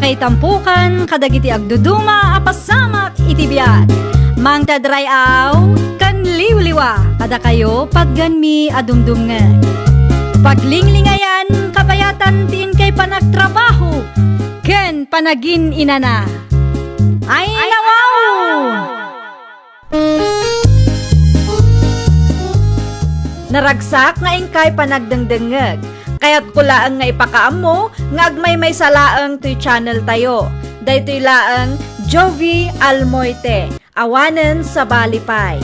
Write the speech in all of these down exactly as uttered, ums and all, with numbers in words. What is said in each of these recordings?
Ay tampukan kadagiti agduduma a pasamak iti biag. Mangted ray-aw ken liwliwa kadakayo patgenmi a dumdumngeg. Paglinglingayan, kabayatan ti inkay panagtrabaho ken panagin-inana. Ay, nawaw! Naragsak nga inkay panagdengdengngeg. Kayatko laeng nga ipakaammo nga agmaymaysa laeng toy channel tayo. Daytoy laeng Jovi Almoite, awanen sabali pay.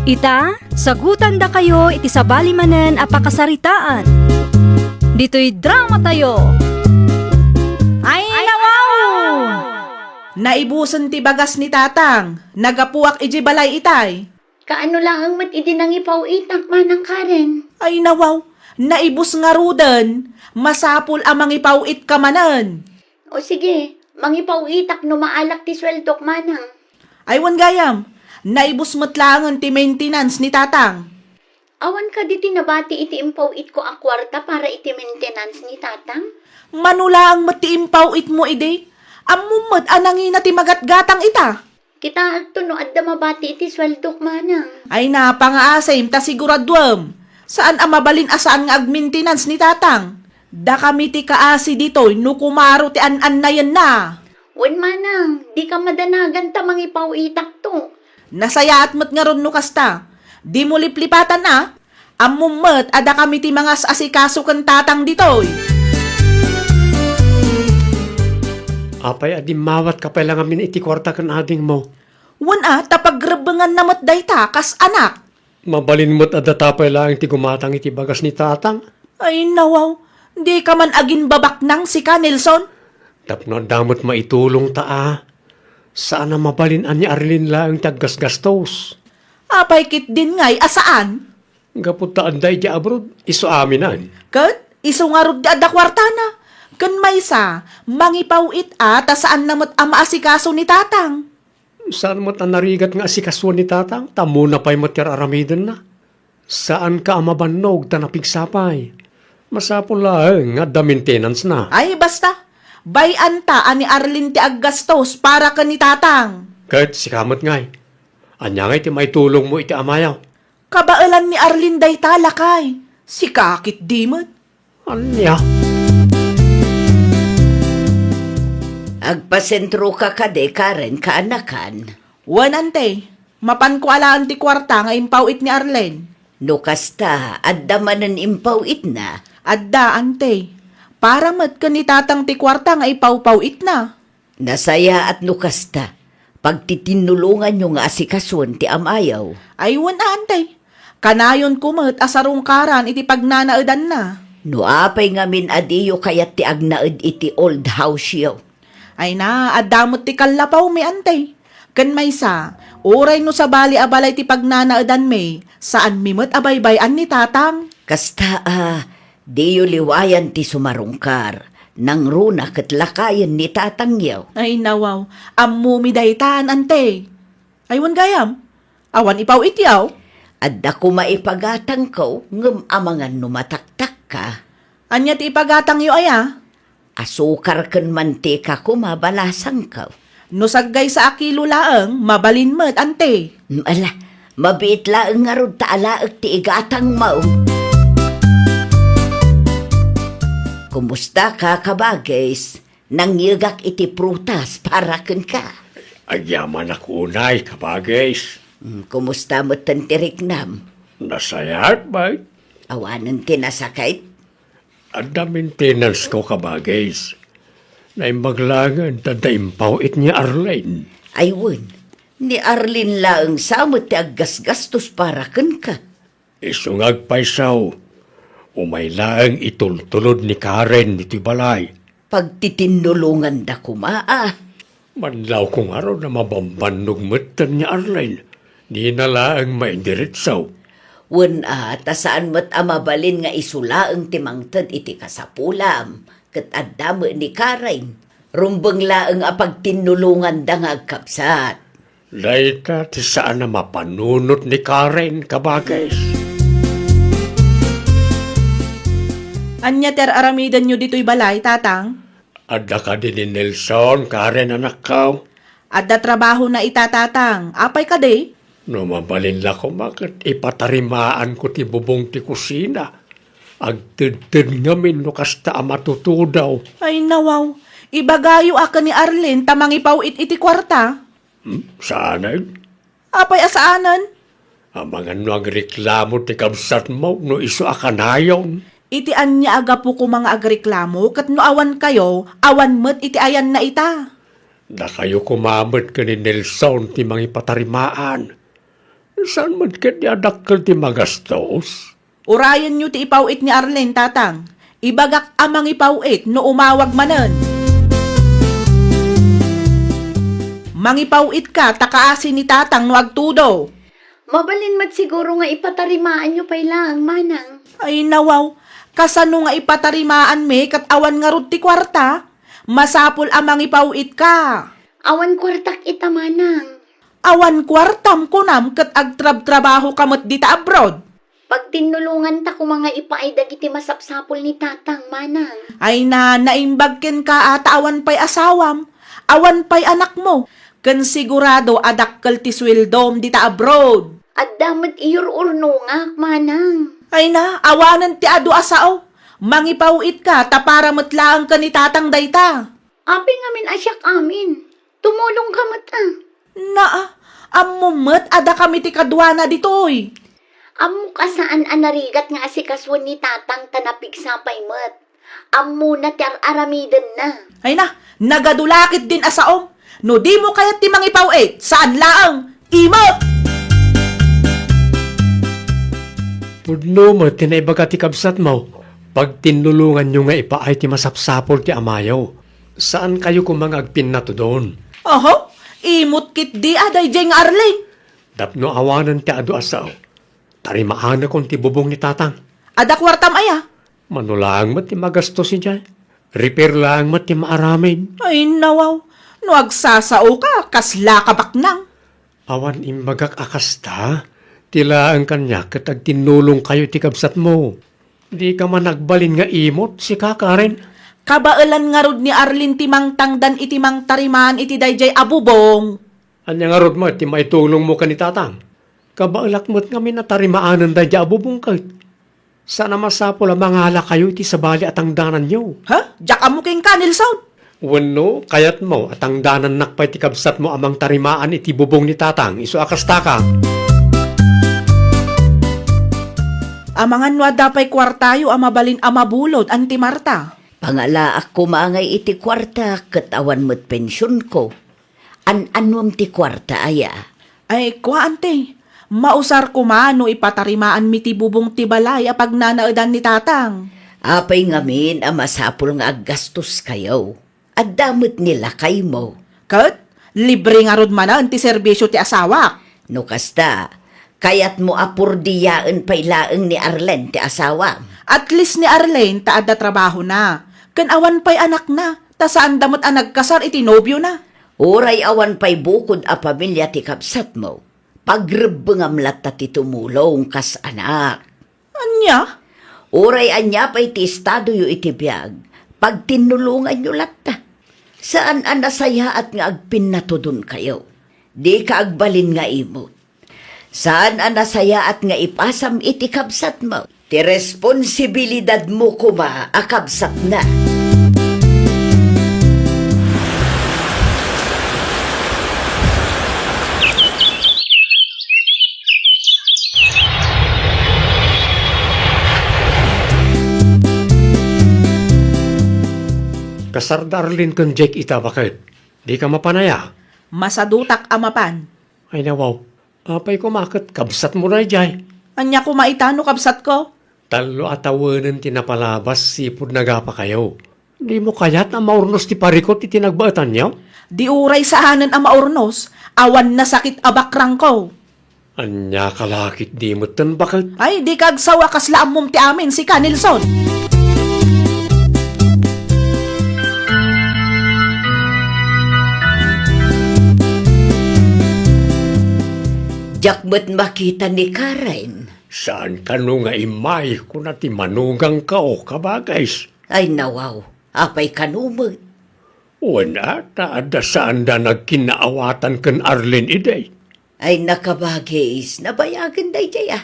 Ita, sagutandakayo iti sabali manen a pakasaritaan. Ditoy drama tayo. Ay, nawaw! Naibusen ti bagas ni Tatang. Nagapuak idiay balay itay. Kaano laeng met idi nangipaw-itak, Manang Karen? Ay, nawaw. Naibus ngaruden. Masapul a mangipaw-itka manen. O sige, mangipaw-itak no maalak ti sueldok, Manang. Ay, wen gayam. Naibus met laengen ti maintenance ni Tatang. Awan kadi ti nabati iti impaw-itko a kuarta para iti maintenance ni Tatang? Mano laeng met ti impaw-itmo idi? Ammom met a nangina ti magatgatang ita. Kitaekto no adda mabati iti sueldok, Manang. Ay, napangaasim ta siguraduem. Saan a mabalin a saan nga agmaintenance ni Tatang. Dakami ti kaasi ditoy no kumaro ti an-annayenna. Wen, Manang, dika madanagan ta mangipaw-itakto. Nasayaat met ngarud no kasta. Dimo liplipatan a. Ammom met a dakami ti mangas-asikaso ken Tatang ditoy. Apay a dimmawatka pay la ngamin iti kuarta ken adingmo? Wen a, ta pagrebbenganna met dayta kas anak. Mabalin met a data pay laeng ti gumatang iti bagas ni Tatang. Ay, nawaw. Dika man agimbabaknang sika, Nelson. Tapno adda met maitulongta a. Saan a mabalin a ni Arlene laeng ti aggasgastos. Apay ketdin ngay a saan? Gapu ta adda idiay abroad, isu aminen. Ket isu ngarud ti adda kuartana. Ken maysa, mangipaw-it a ta saanna met a maasikaso ni Tatang. Saan met a narigat nga asikasuen ni Tatang, ta ammona pay met ti ar-aramidenna. Saanka a mabannog ta napigsa pay. Masapul laeng nga adda maintenance-na. Ay, basta. Bay-anta a ni Arlene ti aggastos para ken ni Tatang. Ket sika met ngay. Ania ngay ti maitulongmo iti amayo? Kabaelan ni Arlene dayta, lakay. Sika ketdi met. Ania? Agpasentroka kadi, Karen, kaanakan? Wen, ante. Mapanko alaen ti kuarta nga impaw-it ni Arlene. No kasta, adda manen impaw-itna? Adda, ante. Para met ken ni Tatang ti kuarta nga ipawpaw-itna. Nasayaat no kasta. Pagtitinnulonganyo nga asikasuen ti amayo. Ay, wen a, ante. Kanayonko met a sarungkaran iti pagnanaedanna. No apay ngamin a diyo kayat ti agnaed iti old house-yo? Ay na, adda met ti kallapawmi, ante. Ken maysa, uray no sabali a balay ti pagnanaedanmi, saanmi met a baybay-an ni Tatang. Kasta a, diyo liwayan ti sumarungkar, nangruna ket lakayen ni Tatangyo. Ay, nawaw. Ammomi daytan, ante. Ay, wen gayam. Awan ipaw-ityo? Adda koma ipagatangko, ngem amangan no mataktakka. Ania ti ipagatangyo aya? Asukar ken mantika koma balasangko. No saggaysa a kilo laeng, mabalin met, ante. Mm, ala, mabiit laeng ngarud ta alaek ti igatangmo. Kumusta ka, kabagis? Nangyegak iti prutas para kenka. Agyamanak unay, kabagis. Mm, kumusta metten ti riknam? Nasayaat, bay. Awanen ti nasakit? Adda maintenance ko, kabagis. Naimbag laengen ta adda impaw-it ni Arlene. Ay wen, ni Arlene laeng sa met ti aggasgastos para kenka. Isu nga agpayso, umay laeng itultulod ni Karen ditoy balay. Pagtitinnulonganda koma a. Manlawko ngarud a mabambannog metten ni Arlene. Dina laeng maidiretso. Wen a, ta saan met a mabalin nga isu laeng ti mangted iti kasapulam, ket adda met ni Karen. Rumbeng laeng a pagtinnulonganda nga agkabsat. Dayta ti saan a mapanunot ni Karen, kabagis. Ania ti ar-aramidenyo ditoy balay, Tatang? Adda kadi ni Nelson, Karen, anakko? Adda trabahona ita, Tatang. Apay kadi? No mabalin la koma ket ipatarimaanko ti bubong ti kusina. Agtedted ngamin no kasta a matutudaw. Ay, nawaw. Ibagayo a ken ni Arlene ta mangipaw-it iti kuarta. Hmm? Saanen? Apay a saanen? Amangan no agreklamo ti kabsatmo no isu a kanayon. Iti ania a gapu koma nga agreklamo ket no awankayo, awan met iti ayanna ita. Dakayo koma met ken ni Nelson ti mangipatarimaan. Saan met ketdi a dakkel ti magastos? Urayenyo ti ipaw-it ni Arlene, Tatang. Ibagak a mangipaw-it no umawag manen. Mangipaw-itka ta kaasi ni Tatang no agtudo. Mabalin met siguro nga ipatarimaanyo pay laeng, Manang. Ay, nawaw. Kasano nga ipatarimaanmi ket awan ngarud ti kuarta? Masapul a mangipaw-itka. Awan kuartak ita, Manang. Awan kuartam kunam ket agtrabtrabahoka met dita abroad? Pagtinnulonganta koma nga ipaay dagiti masapsapul ni Tatang, Manang. Ay na, naimbag kenka a ta awan pay asawam, awan pay anakmo, ken sigurado a dakkel ti sueldom dita abroad. Adda met iyur-urnongak, Manang. Ay na, awanen ti adu a sao. Mangipaw-itka ta para met laeng ken ni Tatang dayta. Apay ngamin a siak amin? Tumulongka met, a. Naa, ammo met a dakami ti kaduana ditoy. Ammok a saan a narigat nga asikasuen ni Tatang ta napigsa pay met. Ammona ti ar-aramidenna. Ay na, nagadu la ketdin a saom. No dimo kayat ti mangipaw-it, saan laeng, imot! Pudno met ti naibaga ti kabsatmo. Pagtinnulonganyo nga ipaay ti masapsapul ti amayo. Saankayo koma nga agpinnatudon. Oho, imot ketdi a daydiay nga Arlene. Tapno awanen ti adu a sao, tarimaanakon ti bubong ni Tatang. Adda kuartam aya? Mano laeng met ti magastos idiay. Repair laeng met ti maaramid. Ay, nawaw. No agsasaoka, kasla ka baknang. Awan imbagak a kasta. Ti laeng kaniak ket agtinnulongkayo iti kabsatmo. Dika man agbalin nga imot, sika, Karen? Kabaelan ngarud ni Arlene ti mangtangdan iti mangtarimaan iti daydiay a bubong. Ania ngarud met ti maitulongmo ken ni Tatang? Kabaelak met ngamin a tarimanen daydiay a bubong ket. Saan a masapul a mangalakayo iti sabali a tangdananyo. Ha? Diak ammo kenka, Nelson? Wenno, kayatmo a tangdanannak pay ti kabsatmo a mangtarimaan iti bubong ni Tatang, isu a kastaka? Amangan no adda pay kuartayo a mabalin a mabulod, Auntie Marta. Pangalaak koma ngay iti kuarta ket awan met pensionko. An-anuem ti kuarta aya? Ay, kua, Auntie. Mausar koma no ipatarimaanmi ti bubong ti balay a pagnanaedan ni Tatang. Apay ngamin a masapul nga aggastoskayo? Adda met ni lakaymo. Ket, libre ngarud manen ti serbisio ti asawak. No kasta, kayatmo a purdiaen pay laeng ni Arlene ti asawam? At least ni Arlene ta adda trabahona, ken awan pay anakna, ta saanda met a nagkasar iti nobiona. Uray awan pay bukod a pamilia ti kabsatmo, pagrebbengam latta ti tumulong kas anak. Ania? Uray ania pay ti estadoyo iti biag, pagtinnulonganyo latta. Saan a nasayaat nga agpinnatudonkayo. Dika agbalin nga imot. Saan a nasayaat nga ipasam iti kabsatmo ti responsibilidadmo koma a kabsatna. Kasar da Arlene ken Jake ita, baket? Dika mapan aya? Masadutak a mapan. Ay, nawaw. Apay koma ket kabsatmo daydiay? Ania koma ita no kabsatko? Tallo a tawenen ti napalabas sipud nagapakayo. Dimo kayat a maurnos ti parikut iti nagbaetanyo? Di uray saanen a maurnos, awan nasakit a bakrangko. Ania ka la ketdi metten, baket? Ay, dika agsawa, kasla ammom ti amin, sika, Nelson. Diak met makita ni Karen. Saan kano nga immay, kuna ti manugangko, kabagis. Ay, nawaw, apay kano met? Wen a, ta adda saanda nagkinnaawatan ken Arlene idi. Ay, nakabagis, nabayagen daydiay a.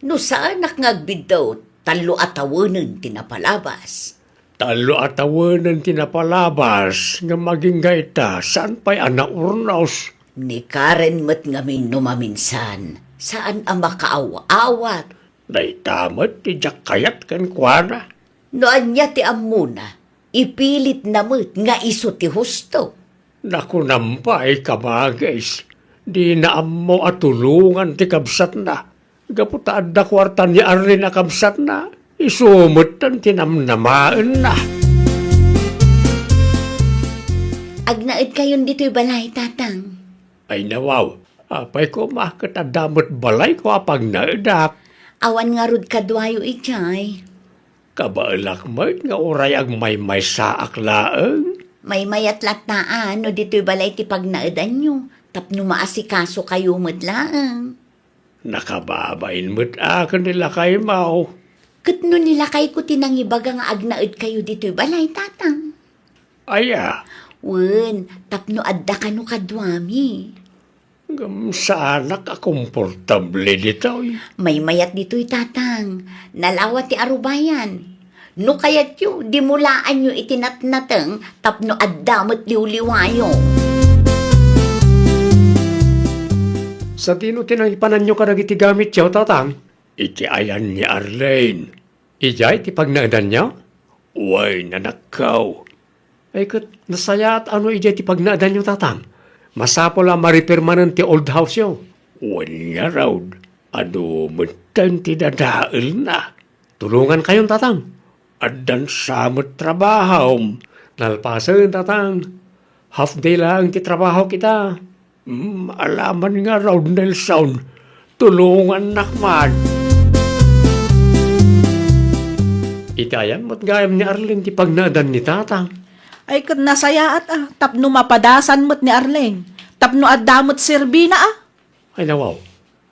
No saanak nga agbiddut, tallo a tawenen ti napalabas. Tallo a tawenen ti napalabas, ngem agingga ita, saan pay a naurnos. Ni Karen met ngamin no maminsan, saan a makaaw-awat. Dayta met ti diak kayat kenkuana. No ania ti ammona, ipilitna met nga isu ti husto. Nakunam pay, kabagis, dina ammo a tulongan ti kabsatna. Gapu ta adda kuarta ni Arlene a kabsatna, isu metten ti namnamaenna. Agnaedkayon ditoy balay, Tatang? Ay, nawaw, apay koma ket adda met balayko a pagnaedak. Awan ngarud kaduayo idiay. Kabaelak met nga uray agmaymaysaak laeng. Maymayat latta a no ditoy balay ti pagnaedanyo, tapno maasikasokayo met laeng. Nakababain met a ken ni lakaymo. Ket no ni lakayko ti nangibaga nga agnaedkayo ditoy balay, Tatang? Aya? Wen, tapno adda kano kaduami. Ngem saanak a komportable ditoy. Maymayat ditoy, Tatang. Nalawa ti arubayan. No kayatyo, dimulaanyo iti natnateng tapno adda met liwliwayo. Sadino ti nangipananyo kadagiti gamityo, Tatang? Iti ayan ni Arlene. Idiay ti pagnaedanyo? Wen, anakko. Ay, ket nasayaat a no idiay ti pagnaedanyo, Tatang. Masapul a ma-repair manen ti old house-yo. Wen ngarud, adu metten ti dadaelna. Tulongankayon, Tatang. Addan sa met trabahom. Nalpasen, Tatang. Half day laeng ti trabahok ita. Mm, alaman ngarud, Nelson. Tulongannak man. Iti ayan met gayam ni Arlene ti pagnaedan ni Tatang. Ay, ket nasayaat a, tapno mapadasan met ni Arlene. Tapno adda met serbina a. Ay, nawaw.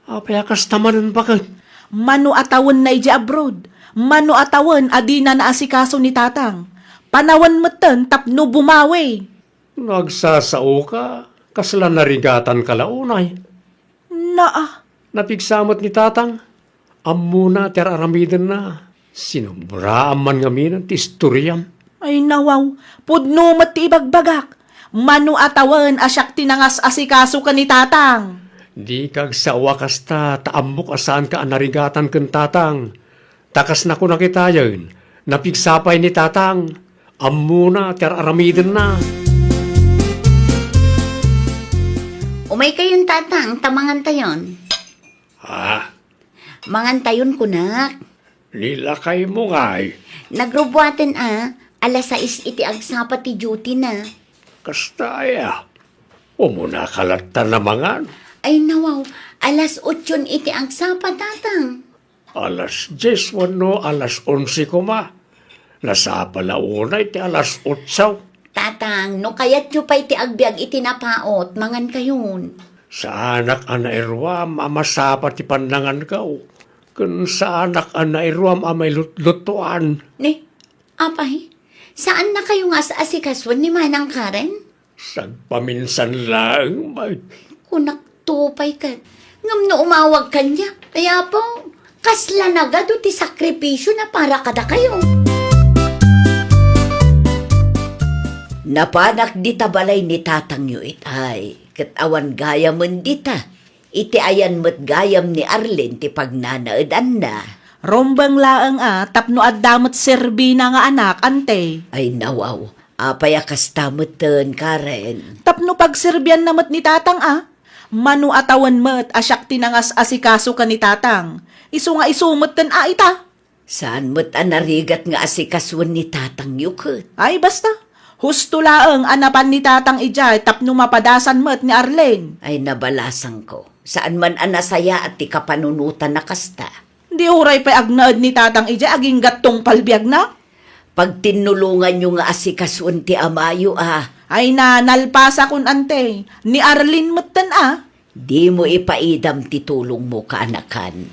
Apay a kasta manen baket? Mano a tawenna idiay abroad. Mano a tawen a dina naasikaso ni Tatang. Panawen metten tapno bumawi. No agsasaoka, kasla narigatanka la unay? Naa. Napigsa met ni Tatang. Ammona ti ar-aramidenna. Sinobraan man ngamin ti istoriam. Ay, nawaw, pudno met ti ibagbagak. Mano a tawen a siak ti nangas-asikaso ken ni Tatang? Dika agsao a kasta, ta ammok a saanka a narigatan ken Tatang. Ta kas nakunak itayen, napigsa pay ni Tatang. Ammona ti ar-aramidenna. Umaykayon, Tatang, ta mangantayon. Ha? Mangantayon, kunak. Ni lakaymo ngay? Nagrubuaten a, alas sais iti agsapa ti duty na. Kasta aya? Umunaka latta a mangan? Ay, nawaw, alas otson iti agsapa, Tatang. Alas dies wenno alas onse koma. Nasapa la unay ti alas otso. Tatang, no kayatyo pay ti agbiag iti napaut, mangankayon. Saanak a nairuam a masapa ti pannanganko, ken saanak a nairuam a mailutlutuan. Ni, apay, saannakayo nga as-asikasuen ni Manang Karen? Sagpaminsan laeng, bay. Kunak to pay ket. Ngem no umawag kaniak, ay Apo, kasla nagadu ti sakripisiona para kadakayo. Napanak dita balay ni tatangyo itay, ket awan gayamen dita. Iti ayan met gayam ni Arlene ti pagnanaedanna. Rumbeng laeng a, tapno adda met serbina nga anak, ante. Ay, nawaw. Apay a kasta metten, Karen? Tapno pagserbianna met ni tatang a. Mano a tawen met a siak ti nangas-asikaso ken ni tatang. Isu nga isu metten a ita. Saan met a narigat nga asikasuen ni tatangyo ket? Ay, basta. Husto laeng a napan ni tatang idiay tapno mapadasan met ni Arlene. Ay, nabalasangko. Saan man a nasayaat ti kapanunotan a kasta. Di uray pay agnaed ni tatang idiay agingga tungpal biagna? Pagtinnulonganyo nga asikasuen ti amayo a. Ay na, nalpasakon, ante. Ni Arlene metten a. Dimo ipaidam ti tulongmo, kaanakan.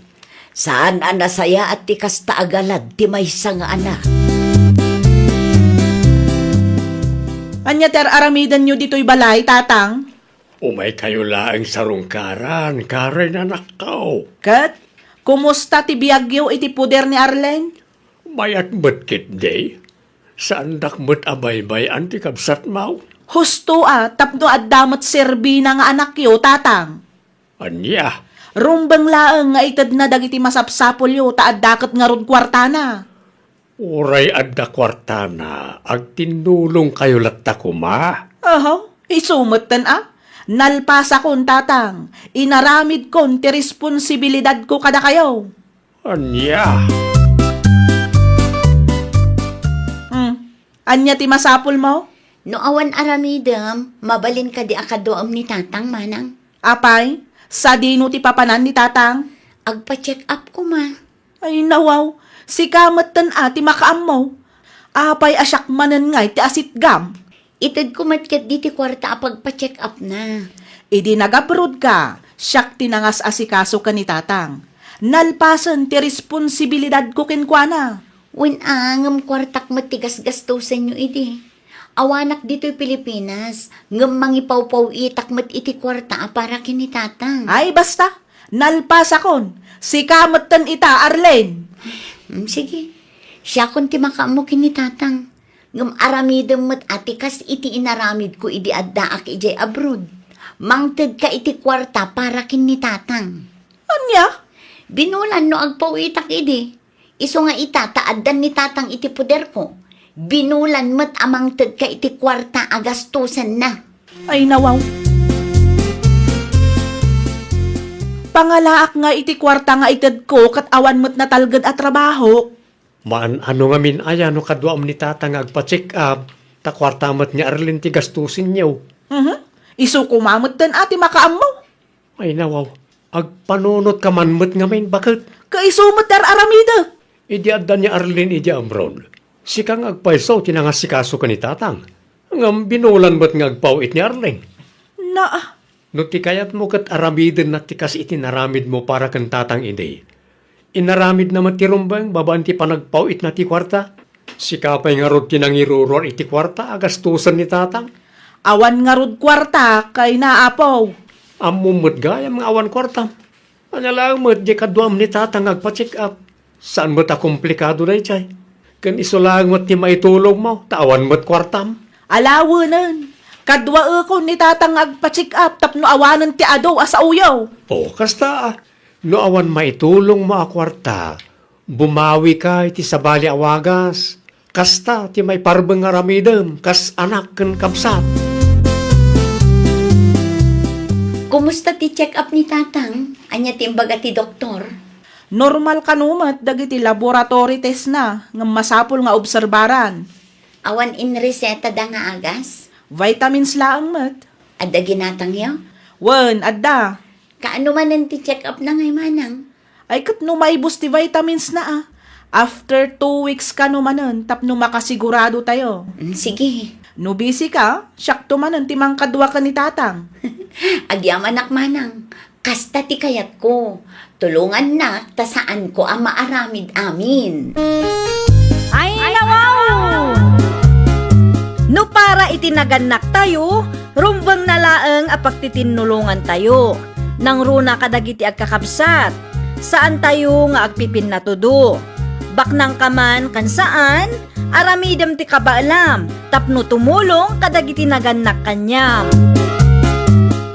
Saan a nasayaat ti kasta a galad ti maysa nga anak. Ania ti ar-aramidenyo ditoy balay, Tatang? Umaykayo laeng sarungkaran, karay nanakkaw. Ket, kumusta ti biagyo iti poder ni Arlene? Mayat met ketdi. Saandak met a baybay-an ti kabsatmo. Husto a, tapno adda met serbina nga anakyo, Tatang. Ania? Rumbeng laeng nga itedna dagiti masapsapulyo ta adda ket ngarud kuartana. Uray adda kuartana, agtinnulongkayo latta koma. Aho, isu metten a. Nalpasakon, Tatang. Inaramidkon ti responsibilidadko kadakayo. Ania? Hmm. Ania ti masapulmo? No awan aramidem, mabalin kadi a kaduaem ni Tatang, Manang? Apay, sadino ti papanan ni Tatang? Agpa-check up koma. Ay, nawaw, sika metten a ti makaammo. Apay a siak manen ngay ti asitgam? Itedko met ketdi ti kuarta a pagpa-check up na. Idi nag-abroad ka, siak ti nangas-asikaso ken ni Tatang. Nalpasen ti responsibilidadko kenkuana. Wen a, ngem kuartak met ti gasgastosenyo idi. Awanak ditoy Pilipinas, ngem mangipawpaw-itak met iti kuarta a para ken ni Tatang. Ay, basta! Nalpasakon! Sika metten ita, Arlene! Mm, sige. Siakon ti makaammo ken ni Tatang. Ngem aramidem met a ti kas iti inaramidko idi addaak idiay abroad. Mangtedka iti kuarta para ken ni Tatang. Ania? Binulan no agpaw-itak idi. Isu nga ita ta addan ni Tatang iti poderko, binulan met a mangtedka iti kuarta a gastosenna. Ay, nawaw. Pangalaak nga iti kuarta nga itedko ket awan met natalged a trabahok. Maan-ano ngamin aya no kaduam ni Tatang nga agpa-check up, ta kuarta met ni Arlene ti gastosenyo. Mhm. Isu koma metten a ti makaammo. Ay, nawaw. Agpanunotka man met ngamin, baket. Kaiso met ti ar-aramidek. Idi adda ni Arlene idiay abroad, sika nga agpayso ti nangasikaso ken ni Tatang. Ngem binulan met nga agpaw-it ni Arlene. Naa. No ti kayatmo ket aramidenna ti kas iti naramidmo para ken Tatang idi, inaramidna met ti rumbeng babaen ti panagpaw-itna ti kuarta. Sika pay ngarud ti nangiruruar iti kuarta a gastosen ni Tatang. Awan ngarud kuarta, kayna, Apo. Ammom met gayam nga awan kuartam. Ania laeng met diay kaduam ni Tatang nga agpa-check up. Saan met a komplikado daydiay. Ken isu laeng met ti maitulongmo, ta awan met kuartam. Alawenen, kaduaekon ni Tatang nga agpa-check up tapno awanen ti adu a saoyo. O, kasta, a. No awan maitulongmo a kuarta, bumawika iti sabali a wagas. Kasta ti maiparbeng nga aramidem kas anak ken kabsat. Kumusta ti check-up ni Tatang? Ania ti imbaga ti doktor? Normal kano met dagiti laboratory test na ngem masapul nga obserbaran. Awan inresetada nga agas? Vitamins laeng met. Adda ginatangyo? Wen, adda. Kaano manen ti check-up na ngay manang? Ay, ket no maibus ti vitamins na, a. After two weeks kano manen tapno makasigurado tayo. Mm, sige. No busy ka, siakto manen ti mangkadua ken ni Tatang. Agyamanak manang. Kasta ti kayatko. Tulongannak ta saanko a maaramid amin. Ay, nawaw! No para iti nagannak tayo, rumbeng na laeng a pagtitinnulongan tayo. Nangruna kadagiti agkakabsat, saan tayo nga agpipinnatudo. Baknang ka man ken saan, aramidem ti kabaelam tapno tumulong kadagiti nagannak kaniam.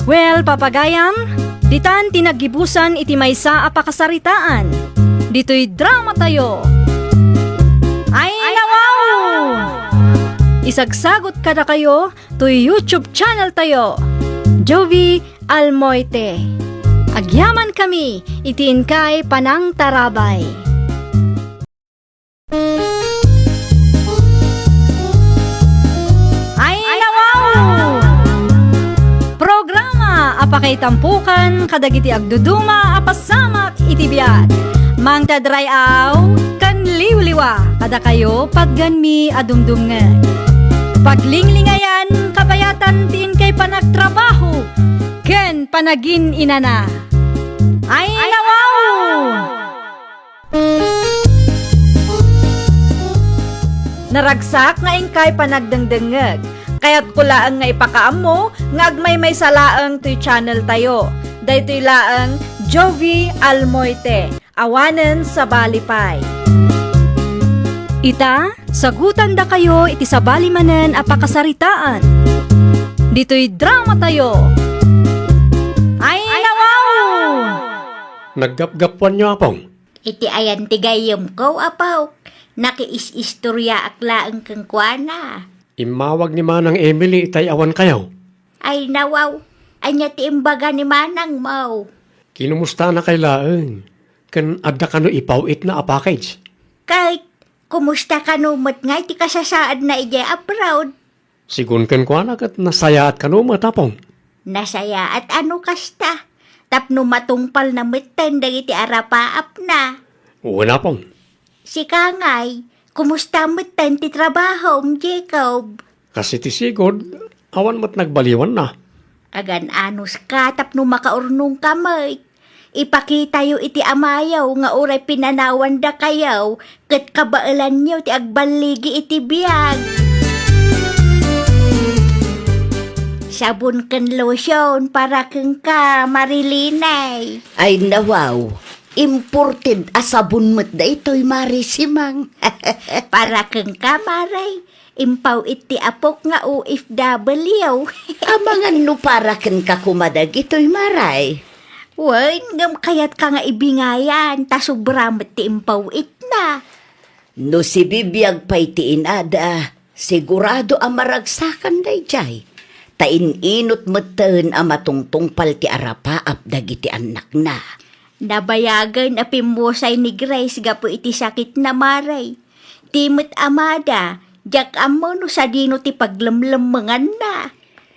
Well, papagayam, ditan ti naggibusan iti maysa a pakasaritaan. Ditoy drama tayo. Ay, nawaw! Isagsagot kadakayo toy YouTube channel tayo, Jovie Almoite. Agyaman kami iti inkay panangtarabay. Ay, nawaw! Programa a pakaitampukan kadagiti agduduma a pasamak iti biag. Mangted ray-aw ken liwliwa kadakayo patgenmi a dumdumngeg. Paglinglingayan, kabayatan ti inkay panagtrabaho ken panagin-inana. Ay, nawaw! Naragsak nga inkay panagdengdengngeg. Kayatko laeng nga ipakaammo nga agmaymaysa laeng toy channel tayo. Daytoy laeng Jovie Almoite, awanen sabali pay. Ita, sagutandakayo iti sabali manen a pakasaritaan. Ditoy drama tayo. Ay, nawaw! Naggapgapuanyo, Apong. Iti ayan ti gayyemko, Apok. Nakiis-istoriaak laeng kenkuana. Immawag ni Manang Emily itay awan kayo. Ay, nawaw. Ania ti imbaga ni Manang mo? Kinumustanakay laeng? Ken adda kano ipaw-itna a package? Ket, kumusta kano met ngay ti kasasaadna idiay abroad? Sigun kenkuana ket nasayaat kano met, Apong. Nasayaat a no kasta, tapno matungpalna metten dagiti arapaapna. Wen, Apong. Sika ngay, kumusta metten ti trabahom, Jacob? Kas iti sigud, awan met nagbaliwanna. Agan-anuska tapno makaurnongka met. Ipakitayo iti amayo nga uray pinanawandakayo ket kabaelanyo ti agballigi iti biag. Sabon ken lotion para kenka, Marilinay. Ay, nawaw. Imported a sabon met daytoy, Mare Simang. Para kenka, Mare. Impaw-it ti apok nga O F W. Amangan no para kenka koma dagitoy, Mare. Wen, ngem kayatka nga ibingayan, ta sobra met ti impaw-itna. No sibibiag pay ti inada, sigurado a maragsakan daydiay, ta in-inut metten a matungtungpal ti arapaap dagiti annakna. Nabayagen a pimmusay ni Grace gapu iti sakitna, Mare. Ti met amada, diak ammo no sadino ti paglemlemmenganna.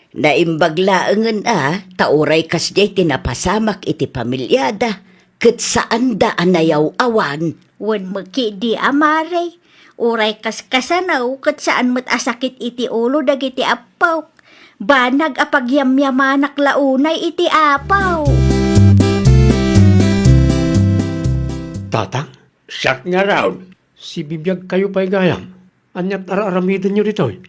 Naimbag laengen a, ta uray kasdiay ti napasamak iti pamiliada, ket saanda a nayaw-awan. Wen met ketdi a, Mare, uray kaskasano, ket saan met a sakit iti ulo dagiti appok. Banag a pagyamyamanak la unay iti Apo. Tatang? Siak ngarud. Sibibiagkayo pay gayam. Aniat ar-aramidenyo ditoy?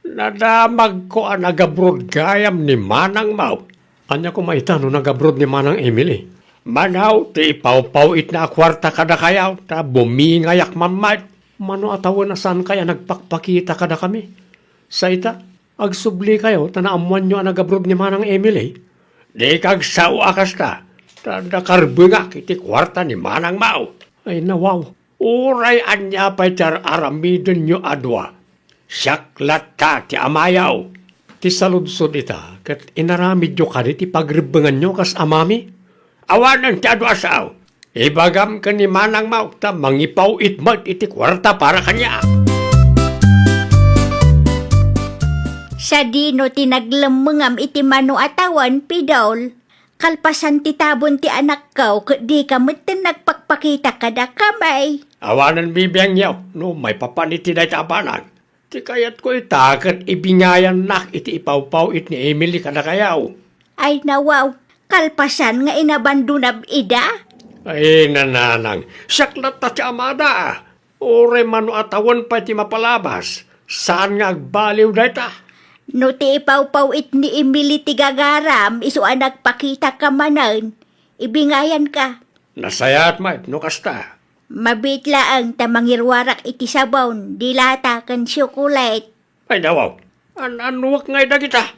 Nadamagko a nagabrod gayam ni Manang Mau. Ania koma ita no nagabrod ni Manang Emily? Mano ti ipawpaw-itna a kuarta kadakayo ta bumingayak man met. Mano a tawen a saankayo a nagpakpakita kadakami? Sa ita, agsublikayo ta naammoanyo a nagabrod ni Manang Emily? Dika agsao a kasta, ta nakarbengak iti kuarta ni Manang Mau. Ay, nawaw. Uray ania pay ti ar-aramidenyo a dua, siak latta ti amayo. Ti saludsod ita, ket inaramidyo kadi ti pagrebbenganyo kas amami? Awanen ti adu a sao. Ibagam ken ni Manang Mau ta mangipaw-it met iti kuarta para kaniak. Sadino ti naglemmengam iti mano a tawen, Pidol? Kalpasan ti tabon ti anakko, ket dika metten nagpakpakita kadakami. Awanen bibiangyo no maipapan iti dayta a banag. Ti kayatko ita ket ibingayannak iti ipawpaw-it ni Emily kadakayo. Ay, nawaw, kalpasan nga inabandonam ida? Ay, nanang, siak latta ti amada. Uray mano a tawen pay ti mapalabas, saan nga agbaliw dayta. No ti ipawpaw-it ni Emily ti gagaram, isu a nagpakitaka manen, ibingayanka. Nasayaat met no kasta. Mabiit laeng ta mangiruarak iti sabon, dilata ken tsiokolet. Ay, nawaw. An-annuak ngay dagita?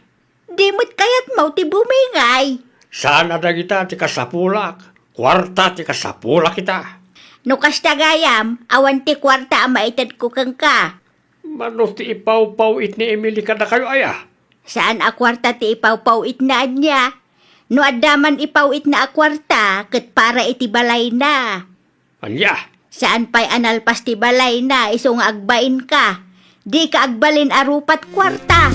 Di met kayatmo ti bumingay. Saan a dagita ti kasapulak. Kuarta ti kasapulak ita. No kasta gayam, awan ti kuarta a maitedko kenka. Mano ti ipawpaw-it ni Emily kadakayo aya? Saan a kuarta ti ipawpaw-itna ania? No adda man ipaw-itna a kuarta, ket para iti balayna. Ania? Saan pay a nalpas ti balayna isu nga agbainka? Dika agbalin a rupat kuarta.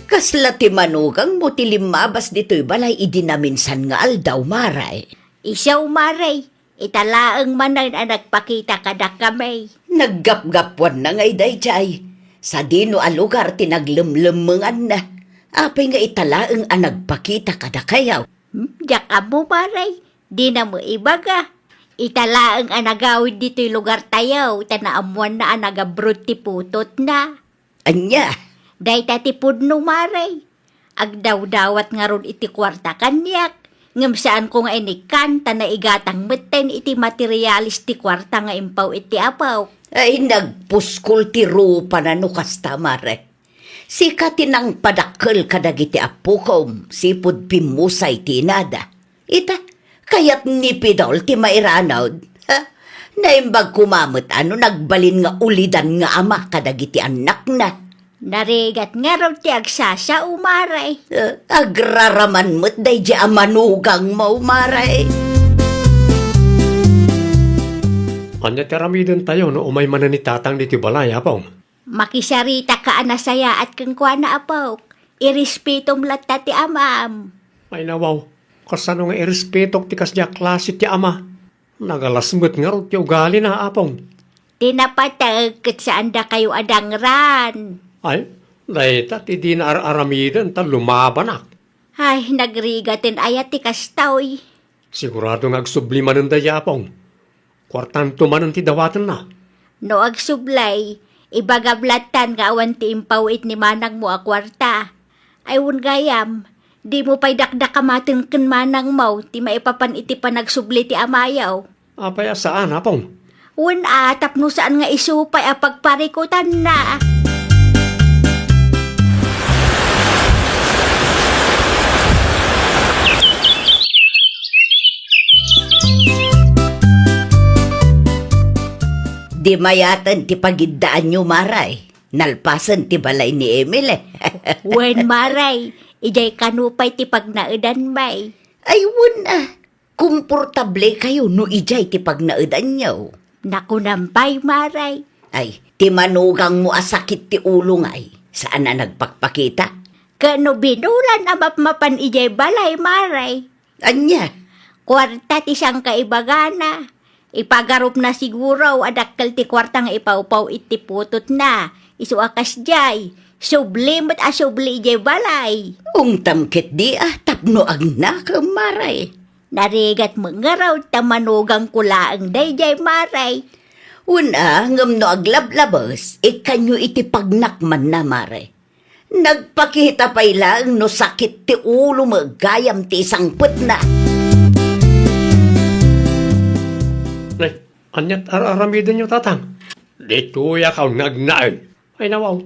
Kasla ti manugangmo ti limmabas ditoy balay idi naminsan nga aldaw, Mare? Isu, Mare, ita laeng manen a nagpakita kadakami. Naggapgapuanna ngay daydiay. Sadino a lugar ti naglemlemmenganna? Apay nga ita laeng a nagpakita kadakayo? Hmm, diak ammo, Mare. Dina met ibaga. Ita laeng a nagawid ditoy lugartayo, ta naammoanna a nag-abroad ti putotna. Ania? Dayta ti pudno, Mare. Agdawdawat ngarud iti kuarta kaniak, ngem saanko nga inikkan ta naigatang metten iti materialis ti kuarta nga impaw-it ti apok. Ay, nagpuskol ti rupana no kasta, Mare. Sika ti nangpadakkel kadagiti appokom, sipud pimmusay ti inada. Ita, kayat ni Pidol ti mairanud. Ha? Naimbag koma met a no nagbalin nga ulidan nga ama kadagiti annakna. Narigat ngarud ti agsasao, Mare. Eh, agraraman met daydi a manugangmo, Mare. Ania ti aramidentayo no umay manen ni Tatang ditoy balay, Apong? Makisarita ka a nasayaat kenkuana, apok. Irespetom latta ti amam. Ay, nawaw. Kasano nga irespetok ti kasdiay a klase ti ama? Nagalas met ngarud ti ugalina, Apong. Ti napateg ket saan dakayo a dangran. Ay, dayta ti dina ar-aramiden ta lumabanak. Ay, nagrigaten aya ti kastoy. Sigurado nga agsubli manen daydi, Apong. Kuartanto manen ti dawatenna. No agsubli, ibagam lattan nga awan ti impaw-it ni manangmo a kuarta. Ay, wen gayam, dimo pay dakdakamaten ken manangmo ti maipapan iti panagsubli ti amayo. Apay a saan, Apong? Wen a, tapno saan nga isu pay a pagparikutanna. Di mayaten ti pagiddaanyo, Maray. Nalpasen ti balay ni Emily. Wen, Maray. Idiay kano pay ti pagnaedan, May. Ay, wen a. Komportable kayo no idiay ti pagnaedanyo. Nakunam pay, Maray. Ay, ti manugangmo a sakit ti ulo ngay, saan a nagpakpakita? Ket no binulan a mapmapan idiay balay, Maray. Ania? Kuarta ti sangkaibagana. Ipagarupna siguro a dakkel ti kuarta nga ipawpaw iti putotna. Isu a kasdiay, subli met a subli idiay balay. Ungtam ketdi a tapno agnakem, Maray. Narigat met ngarud ta manugangko laeng daydiay, Maray. Wen a, ngem no aglablabes, ikkanyo iti pagnakmanna, Maray. Nagpakita pay laeng no sakit ti ulo met gayam ti isangpetna. Nay, aniat ar-aramidenyo, Tatang? Ditoyak a nagnaed. Ay, nawaw.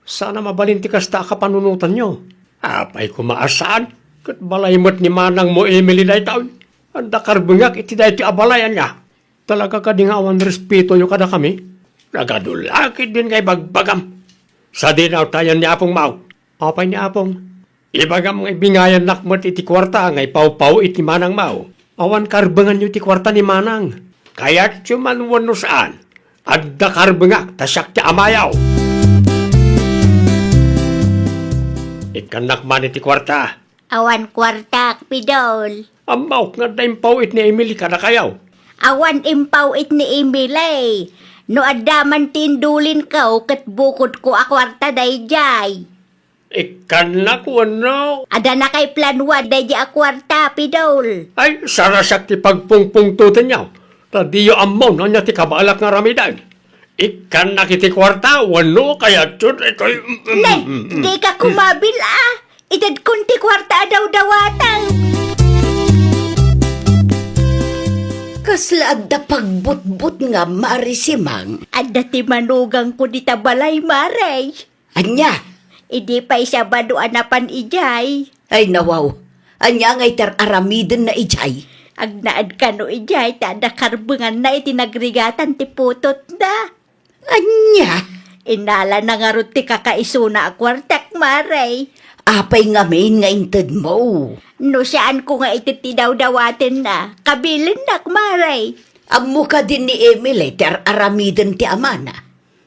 Saan a mabalin ti kasta a kapanunotanyo. Apay koma a saan? Ket balay met ni manangmo Emily daytoy. Adda karbengak iti daytoy a balay, ania? Talaga kadi nga awan respetoyo kadakami? Nagadu la ketdin nga ibagbagam. Sadinaw tayon ni Apong Mao. Apay ni Apong? Ibagam nga ibingayannak met iti kuarta nga ipawpaw iti manang Mao. Awan karbenganyo iti kuarta ni manang. Kayatyo man wenno saan, adda karbengak ta siak ti amayo. Ikkannak man iti kuarta. Awan kuartak, Pidol. Ammok nga adda impaw-it ni Emily kadakayo. Awan impaw-it ni Emily. No adda man ti indulinko ket bukodko a kuarta daydiay. Ikkannak wenno? Adda nakaiplanuan daydiay a kuarta, Pidol. Ay, sarasak ti pagpungpungtotenyo. Ta diyo ammo no ania ti kabaelak nga aramiden. Ikkannak iti kuarta wenno kayatyo daytoy? Ne, dika kumabil a. Itedkon ti kuarta a dawdawatem. Kasla adda pagbutbut nga, Mare Simang? Adda ti manugangko dita balay, Mare. Ania? Idi pay Sabado a napan idiay. Ay, nawaw. Ania ngay ti ar-aramidenna idiay? Agnaed kano idiay ta adda karbenganna iti nagrigatan ti putotna. Ania? Innalana ngarud ti kakaisuna a kuartak, Mare. Apay ngamin nga intedmo? No saanko nga ited ti dawdawatenna, kabilinnak, Mare. Ammo kadi ni Emily ti ar-aramiden ti amana?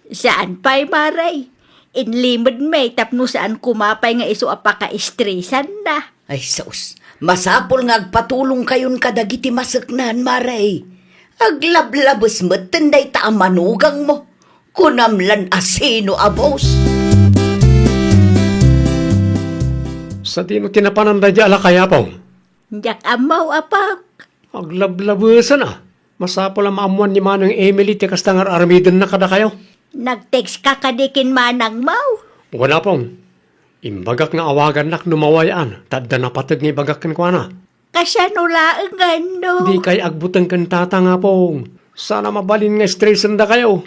Saan pay, Mare. Inlimedmi tapno saan koma pay nga isu a pakaistresanna. Ay, sus. Masapul nga agpatulongkayon kadagiti maseknan, Mare. Aglablabes metten dayta a manugangmo. Kunam lan a sino a boss. Sadino ti napanan daydiay a lakay, Apong? Diak ammo, Apok. Aglablabesen a. Masapul a maammoan ni Manang Emily ti kasta nga ar-aramidenna kadakayo. Nag-text ka kadi ken manangmo? Wen, Apong. Imbagak nga awagannak no mawayan, ta adda napateg nga ibagak kenkuana. Kasano laengan no? Dikay agbuteng ken tatang, Apong. Saan a mabalin nga stressendakayo.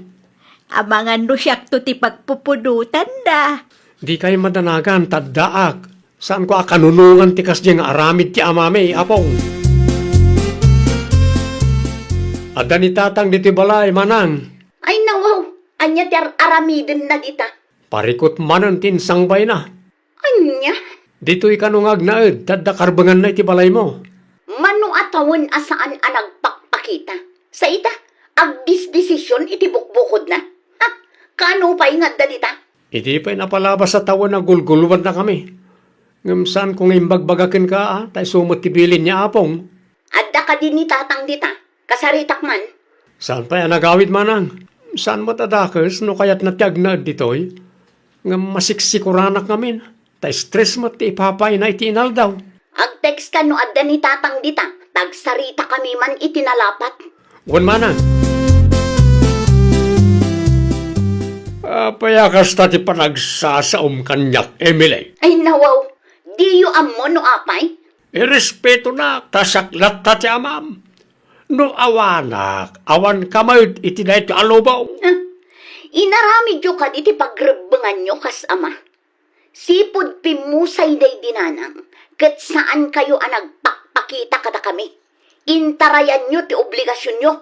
Amangan no siakto ti pagpupudotanda. Dikay madanagan, ta addaak. Saanko a kanunongan ti kasdiay nga aramid ti amami, Apong. Adda ni tatang ditoy balay, manang. Ay, nawaw, ania ti ar-aramidenna dita? Parikot manen ti insangbayna. Ania? Ditoy kano nga agnaed, ta adda karbenganna iti balaymo. Mano a tawen a saan a nagpakpakita? Sa ita, agdisdesision iti bukbukodna? Ha? Kano pay nga adda dita? Idi pay napalabas a tawen a gulguluannakami. Ngem saanko nga imbagbagaken ka, a, ta isu met ti bilin ni Apong. Adda kadi ni tatang dita? Kasaritak man? Saan pay a nagawid, manang? Saan met a dakes no kayatna ti agnaed ditoy? Ngem masiksikoranak ngamin, ta stress met ti ipapaayna iti inaldaw. Agtext ka no adda ni tatang dita, ta agsaritakami man iti nalapat. Wen, manang. Apay a kasta ti panagsasaom kaniak, Emily? Ay, nawaw, diyo ammo no apay? Irespetonak, ta siak latta ti amam. No awanak, awanka met iti daytoy a lubong. Ah, inaramidyo kadi ti pagrebbenganyo kas ama. Sipud pimmusay daydi nanang, ket saankayo a nagpakpakita kadakami. Intarayanyo ti obligasionyo.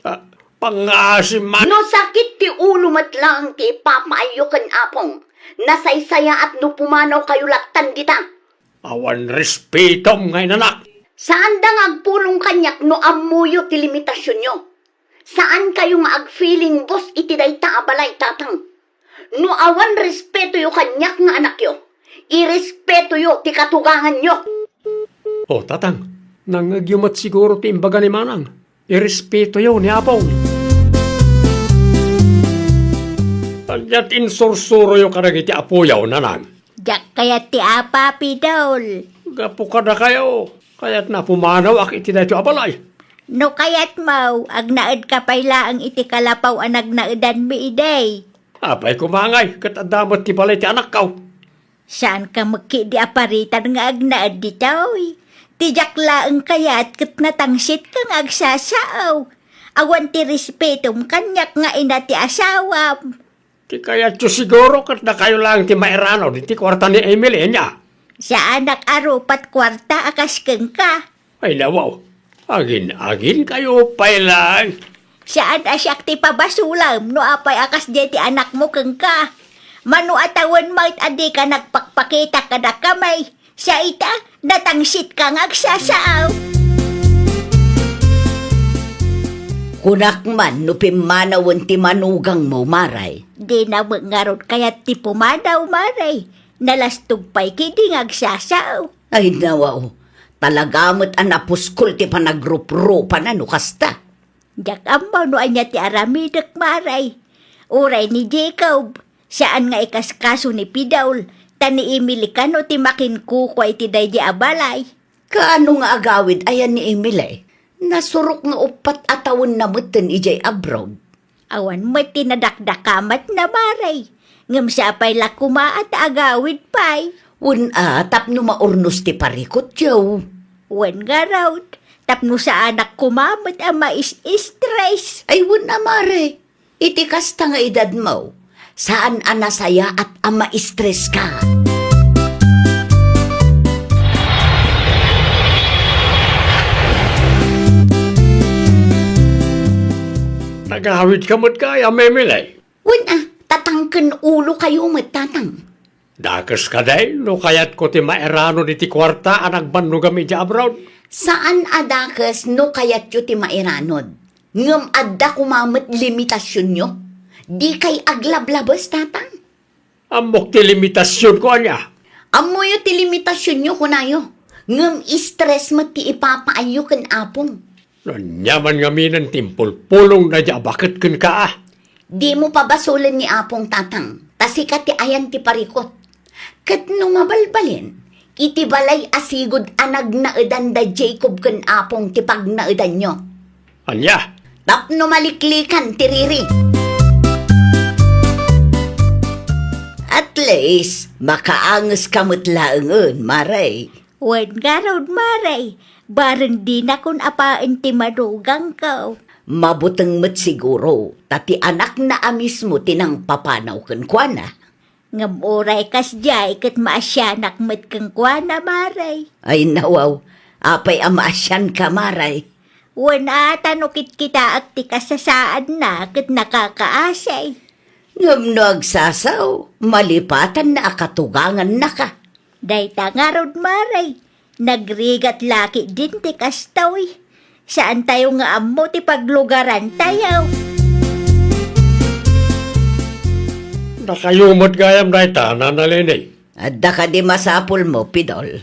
Ah, pangngaasim man. No sakit ti ulo met laeng ti ipapaayyo ken Apong, nasaysayaat no pumanawkayo lattan dita. Awan respetom nga inanak. Saanda nga agpulong kaniak no ammoyo ti limitasionyo. Saankayo nga agfeeling boss iti dayta a balay, tatang. No awan respetoyo kaniak nga anakyo, irespetoyo ti katuganganyo. O, tatang, nangngegyo met siguro ti imbaga ni manang. Irespetoyo ni Apong. Ania ti insursuroyo kadagiti apoyo, nanang? Diak kayat ti apa, Pidol. Gapu kadakayo, kayatna a pumanawak iti daytoy a balay. No kayatmo, agnaedka pay laeng iti kalapaw a nagnaedanmi idi. Apay koma ngay, ket adda met ti balay ti anakko. Saanka met ketdi a paritan nga agnaed ditoy. Ti diak laeng kayat ket natangsitka nga agsasao. Awan ti respetom kaniak nga ina ti asawam. Ti kayatyo siguro ket dakayo laeng ti mairanud iti kuarta ni Emily, ania? Saanak a rupat kuarta a kas kenka. Ay, nawaw. Agin-aginkayo pay laeng. Saan a siak ti pabasolem no apay a kasdiay ti anakmo kenka. Mano a tawen met a dika nagpakpakita kadakami. Sa ita, natangsitka nga agsasao. Kunak man no pimmanawen ti manugangmo, Maray. Dina met ngarud kayat ti pumanaw, Maray. Nalastog pay ketdi nga agsasao. Ay, nawaw. Talaga met a napuskol ti panagruprupana no kasta. Diak ammo no ania ti aramidek, Maray. Uray ni Jacob, saan nga ikaskaso ni Pidol, ta ni Emily kano ti makinkukua iti daydi a balay. Kaano nga agawid aya ni Emily? Nasurok nga uppat a tawenna metten idiay abroad. Awan met ti nadakdakamatna, Maray. Ngem sapay la koma a ta agawid pay. Wen a, tapno maurnos ti parikutyo. Wen ngarud, tapno saanak koma met a mais-stress. Ay, wen a, Maray. Iti kasta nga edadmo, saan a nasayaat a maistreska. Nagawidka met kaya, Emily? Wen a, tatangken ulokayo met, tatang. Dakes kadi no kayatko ti mairanud iti kuarta a nagbannogam idiay abroad? Saan a dakes no kayatyo ti mairanud. Ngem adda koma met limitasionyo. Dikay aglablabes, tatang. Ammok ti limitasionko, ania? Ammoyo ti limitasionyo, kunayo. Ngem stress met ti ipapaayyo ken Apong. Ania man ngaminen ti impulpulongna idiay a baket kenka, a? Dimo pabasolen ni Apong, tatang, ta sika ti ayan ti parikut. Ket no mabalbalin, iti balay a sigud a nagnaedan da Jacob ken Apong ti pagnaedanyo. Ania? Tapno maliklikan ti riri. At least, makaangeska met laengen, Mare. Wen ngarud, Mare, bareng dinakon apaen ti madugangko. Mabuteng met siguro, ta ti anakna a mismo ti nangpapanaw kenkuana. Ngem uray kasdiay ket maasianak met kenkuana, Mare. Ay, nawaw, apay a maasianka, Mare? Wen a, ta no kitkitaek ti kasasaadna ket nakakaasi. Ngem no agsasao, malipatanna a katugangannaka. Dayta ngarud, Mare, nagrigat la ketdin ti kastoy. Saantayo nga ammo ti paglugarantayo. Dakayo met gayam dayta, Nana Leni. Adda kadi masapulmo, Pidol?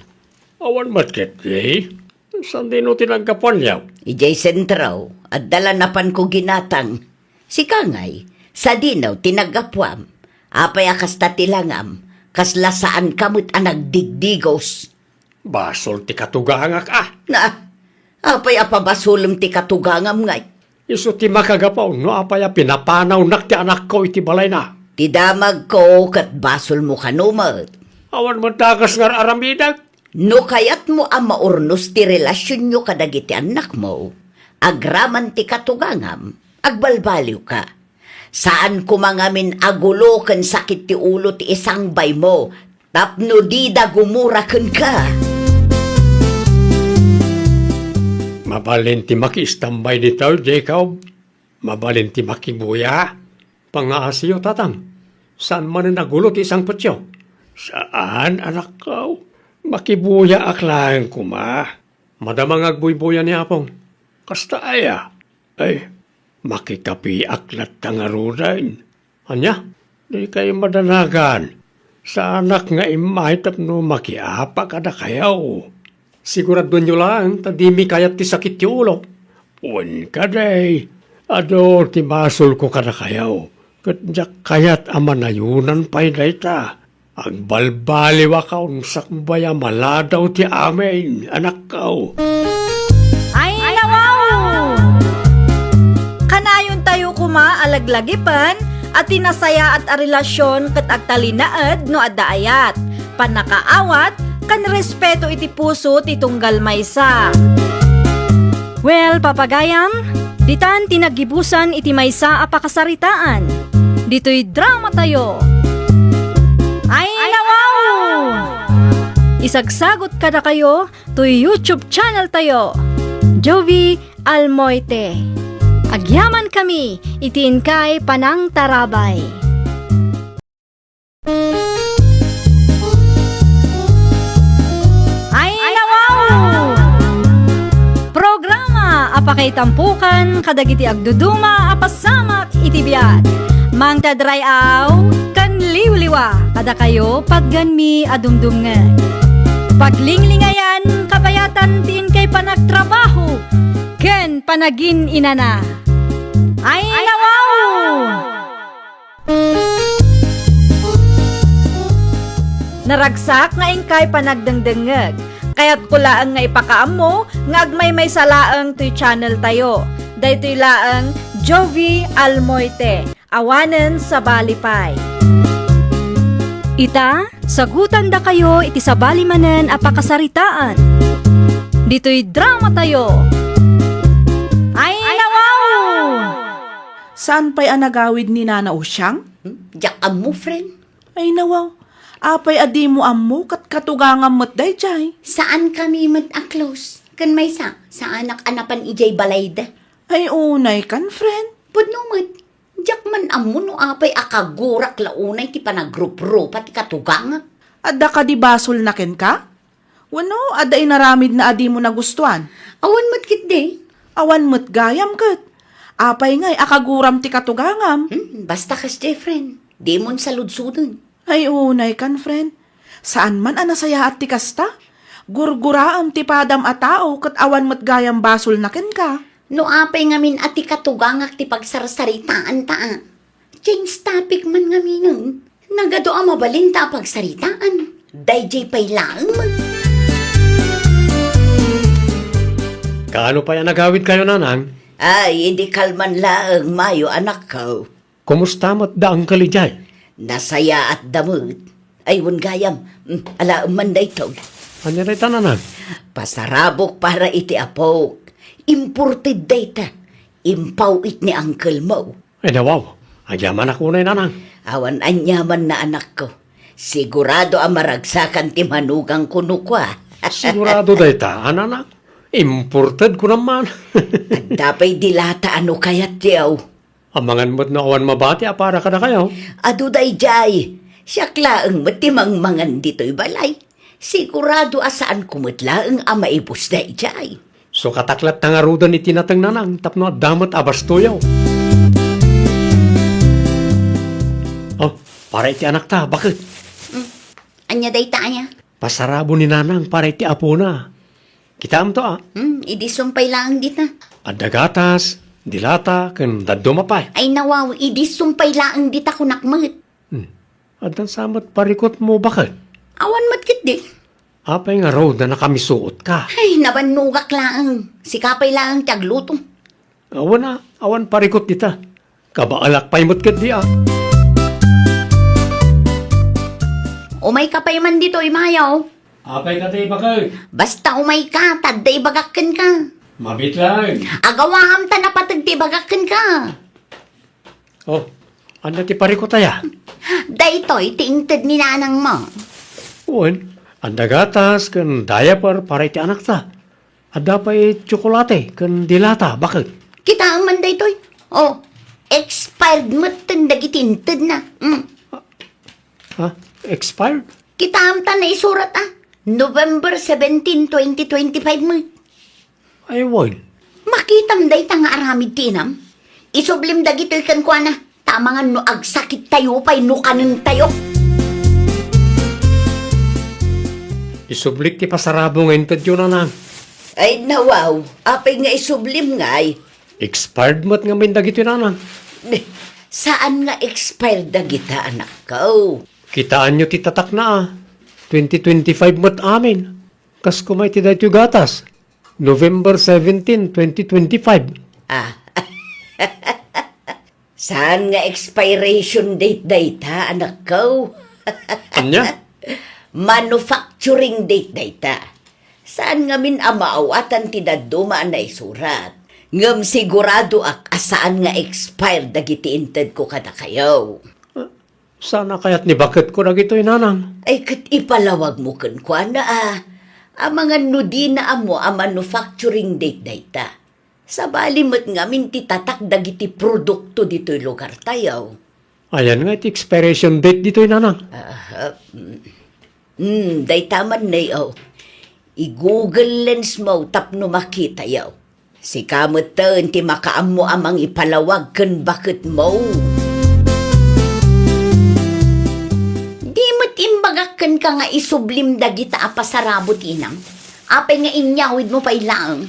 Awan met ketdi. Saan dino ti naggapuanyo? Idiay sentro, adda la napanko ginatang. Sika ngay, sadino ti naggapuam? Apay a kasta ti langam? Kasla saanka met a nagdigdigos. Basol ti katugangak, a. Na, apay a pabasolem ti katugangam ngay? Isu ti makagapu no apay a pinapanawnak ti anakko iti balayna. Ti damagko ket basolmo kano met. Awan met dakas nga ar-aramidek. No kayatmo a maurnos ti relasionyo kadagiti annakmo, agraman ti katugangam, agbalbaliwka. Saan koma ngamin a gulo ken sakit ti ulo ti isangbaymo tapno dida gumura kenka. Mabalin ti makiistambay ditoy, Jacob. Mabalin ti makibuya. Pangaasiyo, tatang. Saan manen a gulo ti isangpetyo? Saan, anakko. Makibuyaak laeng koma. Madama nga agbuybuya ni Apong. Kasta aya? Ay, makikapiak latta ngaruden. Ania? Dikay madanagan. Saanak nga immay tapno makiapa kadakayo. Siguraduenyo laeng ta dimi kayat ti sakit ti ulo. Wen kadi, adu ti basolko kadakayo, ket diak kayat a manayonan pay dayta. Agbalbaliwak a unsakbay a maladaw ti amin, anakko. Ay, nawaw! Kanayontayo koma a laglagipen a ti nasayaat a relasion ket agtalinaed no adda ayat, pannakaawat, ken respeto iti puso ti tunggal maysa. Well, papagayam, ditan ti naggibusan iti maysa a pakasaritaan. Ditoy dramatayo. Ay, nawaw! Isagsagot kadakayo toy YouTube channel tayo, Jovie Almoite. Agyamankami iti inkay panangtarabay. Ay, nawaw! Programa a pakaitampokan kadagiti agduduma a pasamak iti biag. Mangted ray-aw ken liwliwa kadakayo patgenmi a dumdumngeg. Paglinglingayan, kabayatan ti inkay panagtrabaho ken panagin-inana. Ay, nawaw! Naragsak nga inkay panagdengdengngeg. Kayatko laeng nga ipakaammo nga agmaymaysa laeng toy channel tayo. Daytoy laeng Jovie Almoite, awanen sabali pay. Ita, sagutandakayo iti sabali manen a pakasaritaan. Ditoy dramatayo. Ay, nawaw! Saan pay a nagawid ni Nana Usiang? Hmm? Diak ammo, friend. Ay, nawaw. Apay a dimo ammo ket katugangam met daydiay? Saankami met a close. Ken maysa, saanak a napan idiay balayda. Ay, unay kan, friend. Pudno met. Diak man ammo no apay a kagurak la unay ti panagruprupa ti katugangak. Adda kadi basolna kenka? Wenno, adda inaramidna a dimo nagustuan? Awan met ketdi. Awan met gayam ket. Apay ngay a kaguram ti katugangam? Hmm, basta kasdiay, friend. Dimon saludsoden. Ay, unay kan, friend. Saan man a nasayaat ti kasta? Gurguraem ti padam a tao ket awan met gayam basolna kenka. No apay ngamin a ti katugangak ti pagsarsaritaanta a. Change topic man ngaminen. Nagadu a mabalinta a pagsaritaan. Daydiay pay laeng. Kaano pay a nagawidkayo, Nanang? Ay, idi kalman laeng mayo, anakko. Kumusta met da Uncle idiay? Nasayaatda met. Ay, wen gayam. Mm, alaem man daytoy. Ania dayta, nanang? Pasarabok para iti apok. Imported dayta. Impaw-it ni uncle mo. Ay, nawaw. Agyamanak unay, nanang. Awan aniamanna, anakko. Sigurado a maragsakan ti manugangko no kua. Sigurado dayta, a, nanang? Imported ko naman. Adda pay dilata a no kayatyo. Amangan met no awan mabati a para kadakayo. Adu daydiay. Siak laeng met ti mangmangan ditoy balay. Sigurado a saanko met laeng a maibus daydiay. Sukatak latta ngaruden iti nateng, nanang, tapno adda met a bastoyo. Oh, para iti anakta, baket. Mm. Ania dayta, ania? Pasarabo ni nanang para iti apona. Kitaem to, a? Hmm, idi sumpay laeng dita. Adda gatas, dilata, ken dadduma pay. Ay, nawaw, idi sumpay laeng dita, kunak met. Hmm. Addan sa met parikutmo, baket? Awan met ketdi. Apay ngarud a nakamisuotka? Ay, nabannogak laeng. Sika pay laeng ti agluto. Awan a, awan parikut dita. Kabaalak pay met ketdi, a. Umayka pay man ditoy, mayo. Apay kadi, baket? Basta umayka, ta adda ibagak kenka. Mabiit laeng. Agawaam ta napateg ti ibagak kenka. Oh, ania ti parikut aya? Daytoy ti inted ni nanangmo. Wen, adda gatas ken diaper para iti anakta. Adda pay tsokolate ken dilata, baket. Kitaem man daytoy. Oh, expired metten dagiti intedna. Mm. Ha? Expired? Kitaem ta naisurat, a, November seventeen, twenty twenty-five met. Ay, wen. Makitam dayta nga aramid ti inam. Isublim dagitoy kenkuana. Ta amangan no agsakittayo pay no kanentayo. Isublik ti pasarabo nga intedyo, nanang. Ay, nawaw. Apay nga isublim ngay? Expired met ngamin dagitoy, nanang. Saan nga expired dagita, anakko? Kitaenyo ti tatakna, a. Twenty twenty-five met amin. Kas koma iti daytoy gatas. November seventeen, twenty twenty-five. Ah. Saan nga expiration date dayta, anakko? Ania? Manufacturing date dayta. Saan ngamin a maawatan ti dadduma a naisurat? Ngem siguradoak a saan nga expired dagiti intedko kadakayo. Saan a kayat ni baketko dagitoy, nanang? Ay, ket ipalawagmo kenkuana, a. Amangan no dina ammo a manufacturing date dayta. Sabali met ngamin ti tatak dagiti produkto ditoy lugartayo. Ayan nga iti expiration date ditoy, nanang? Ah, mm. Mm, dayta man, nay, oh. I-Google Lens mo tapno makitayo. Sika metten ti makaammo a mangipalawag ken baketmo. Di met imbagak kenka nga isublim dagita a pasarabo ti inam? Apay nga inyawidmo pay laeng?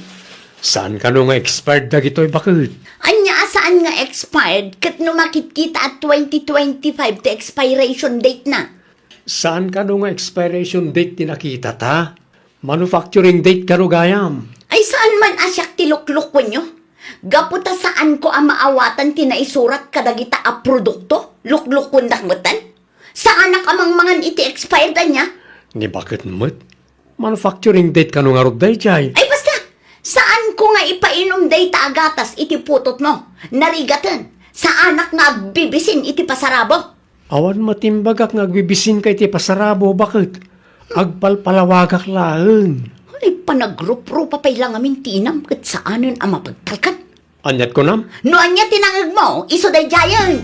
Saan kano nga expired dagitoy, baket? Ania a saan nga expired ket no makitkita a twenty twenty-five ti expiration date na? Saan kano nga expiration date ti nakitata? Manufacturing date kano gayam? Ay, saan man a siak ti luklukuenyo? Gapu ta saanko a maawatan ti naisurat kadagita a produkto, luklukuendak metten? Saanak a mangmangan iti expired ania? Ni baket met? Manufacturing date kano ngarud daydiay? Ay, basta! Saanko nga ipainum dayta a gatas iti putotmo. Narigaten, saanak nga agbibisin iti pasarabo. Awan met imbagak nga agbibisinka iti pasarabo, baket? Agpalpalawagak laeng. Ay, panagruprupa pay la ngamin ti inam ket saanen a mapagtalkan. Aniat kunam? No ania ti nangegmo, isu daydiayen.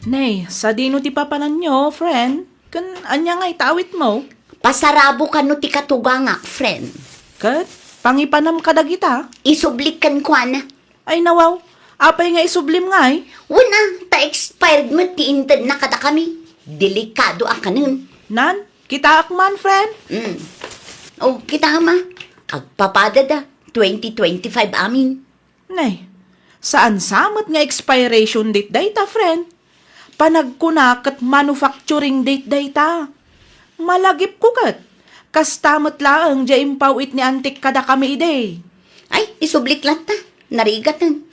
Nay, sadino ti papananyo, friend? Ken ania nga ita awitmo? Pasarabo kano ti katugangak, friend. Ket pangipanam kadagita? Isublik kenkuana. Ay, nawaw, apay nga isublim ngay? Wen a, ta expired met ti intedna kadakami. Delikado a kanen. Nan, kitaak man, friend. Mm. Oh, kitaem a. Agpapadada, twenty twenty-five amin. Nay, saan sa met nga expiration date dayta, friend? Panagkuna ket manufacturing date dayta. Malagipko ket, Kasta met laeng diay impaw-it ni Antik kadakami idi. Ay, isublik latta. Narigaten.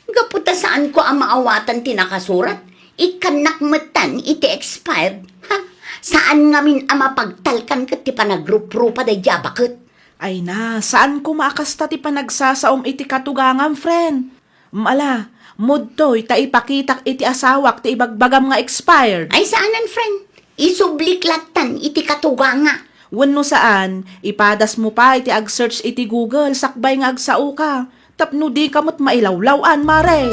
Gapu ta saanko a maawatan ti nakasurat, ikkannak metten iti expired. Ha? Saan ngamin a mapagtalkan ket ti panagruprupa daydi a baket. Ay na, saan koma a kasta ti panagsasaom iti katugangam, friend. Mala, mudtoy ta ipakitak iti asawak ti ibagbagam nga expired. Ay, saanen, friend. Isublik lattan iti katuganga. Wenno saan, ipadasmo pay ti ag-search iti Google sakbay nga agsaoka. Tapno dika met mailawlaw-an, mare.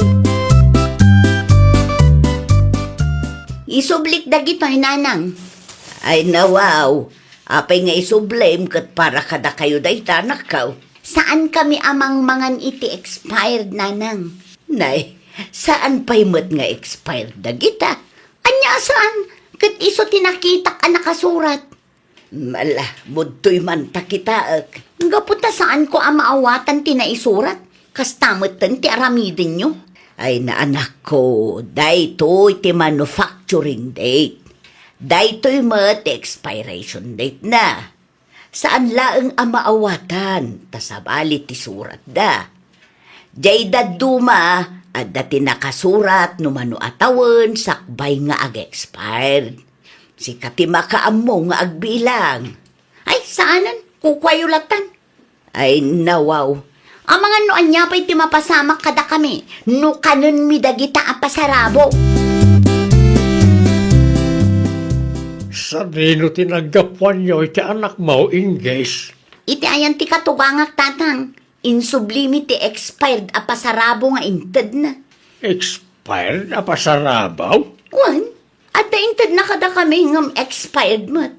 Isublik dagitoy, nanang. Ay, nawaw. Apay nga isublim ket para kadakayo dayta, anakko? Saankami a mangmangan iti expired, nanang. Nay, saan pay met nga expired dagita? Ania a saan? Ket isu ti nakitak a nakasurat. Mala, mudtoy man ta kitaek. Gapu ta saanko a maawatan ti naisurat, kasta metten ti aramidenyo. Ay, na, anakko, daytoy ti manufacturing date. Daytoy met ti expiration date na. Saan laeng a maawatan, ta sabali ti suratda. Diay dadduma, adda ti nakasurat no mano a tawen sakbay nga ag-expired. Sika ti makaammo nga agbilang. Ay, saanen, kukuayo lattan. Ay, nawaw. Amangan no ania pay ti mapasamak kadakami, no kanenmi dagita a pasarabo. Sadino ti naggapuanyo iti anakmo, Inggis? Iti ayan ti katugangak, tatang. Insublimi ti expired a pasarabo nga intedna. Expired a pasarabo? Wen, adda intedna kadakami ngem expired met.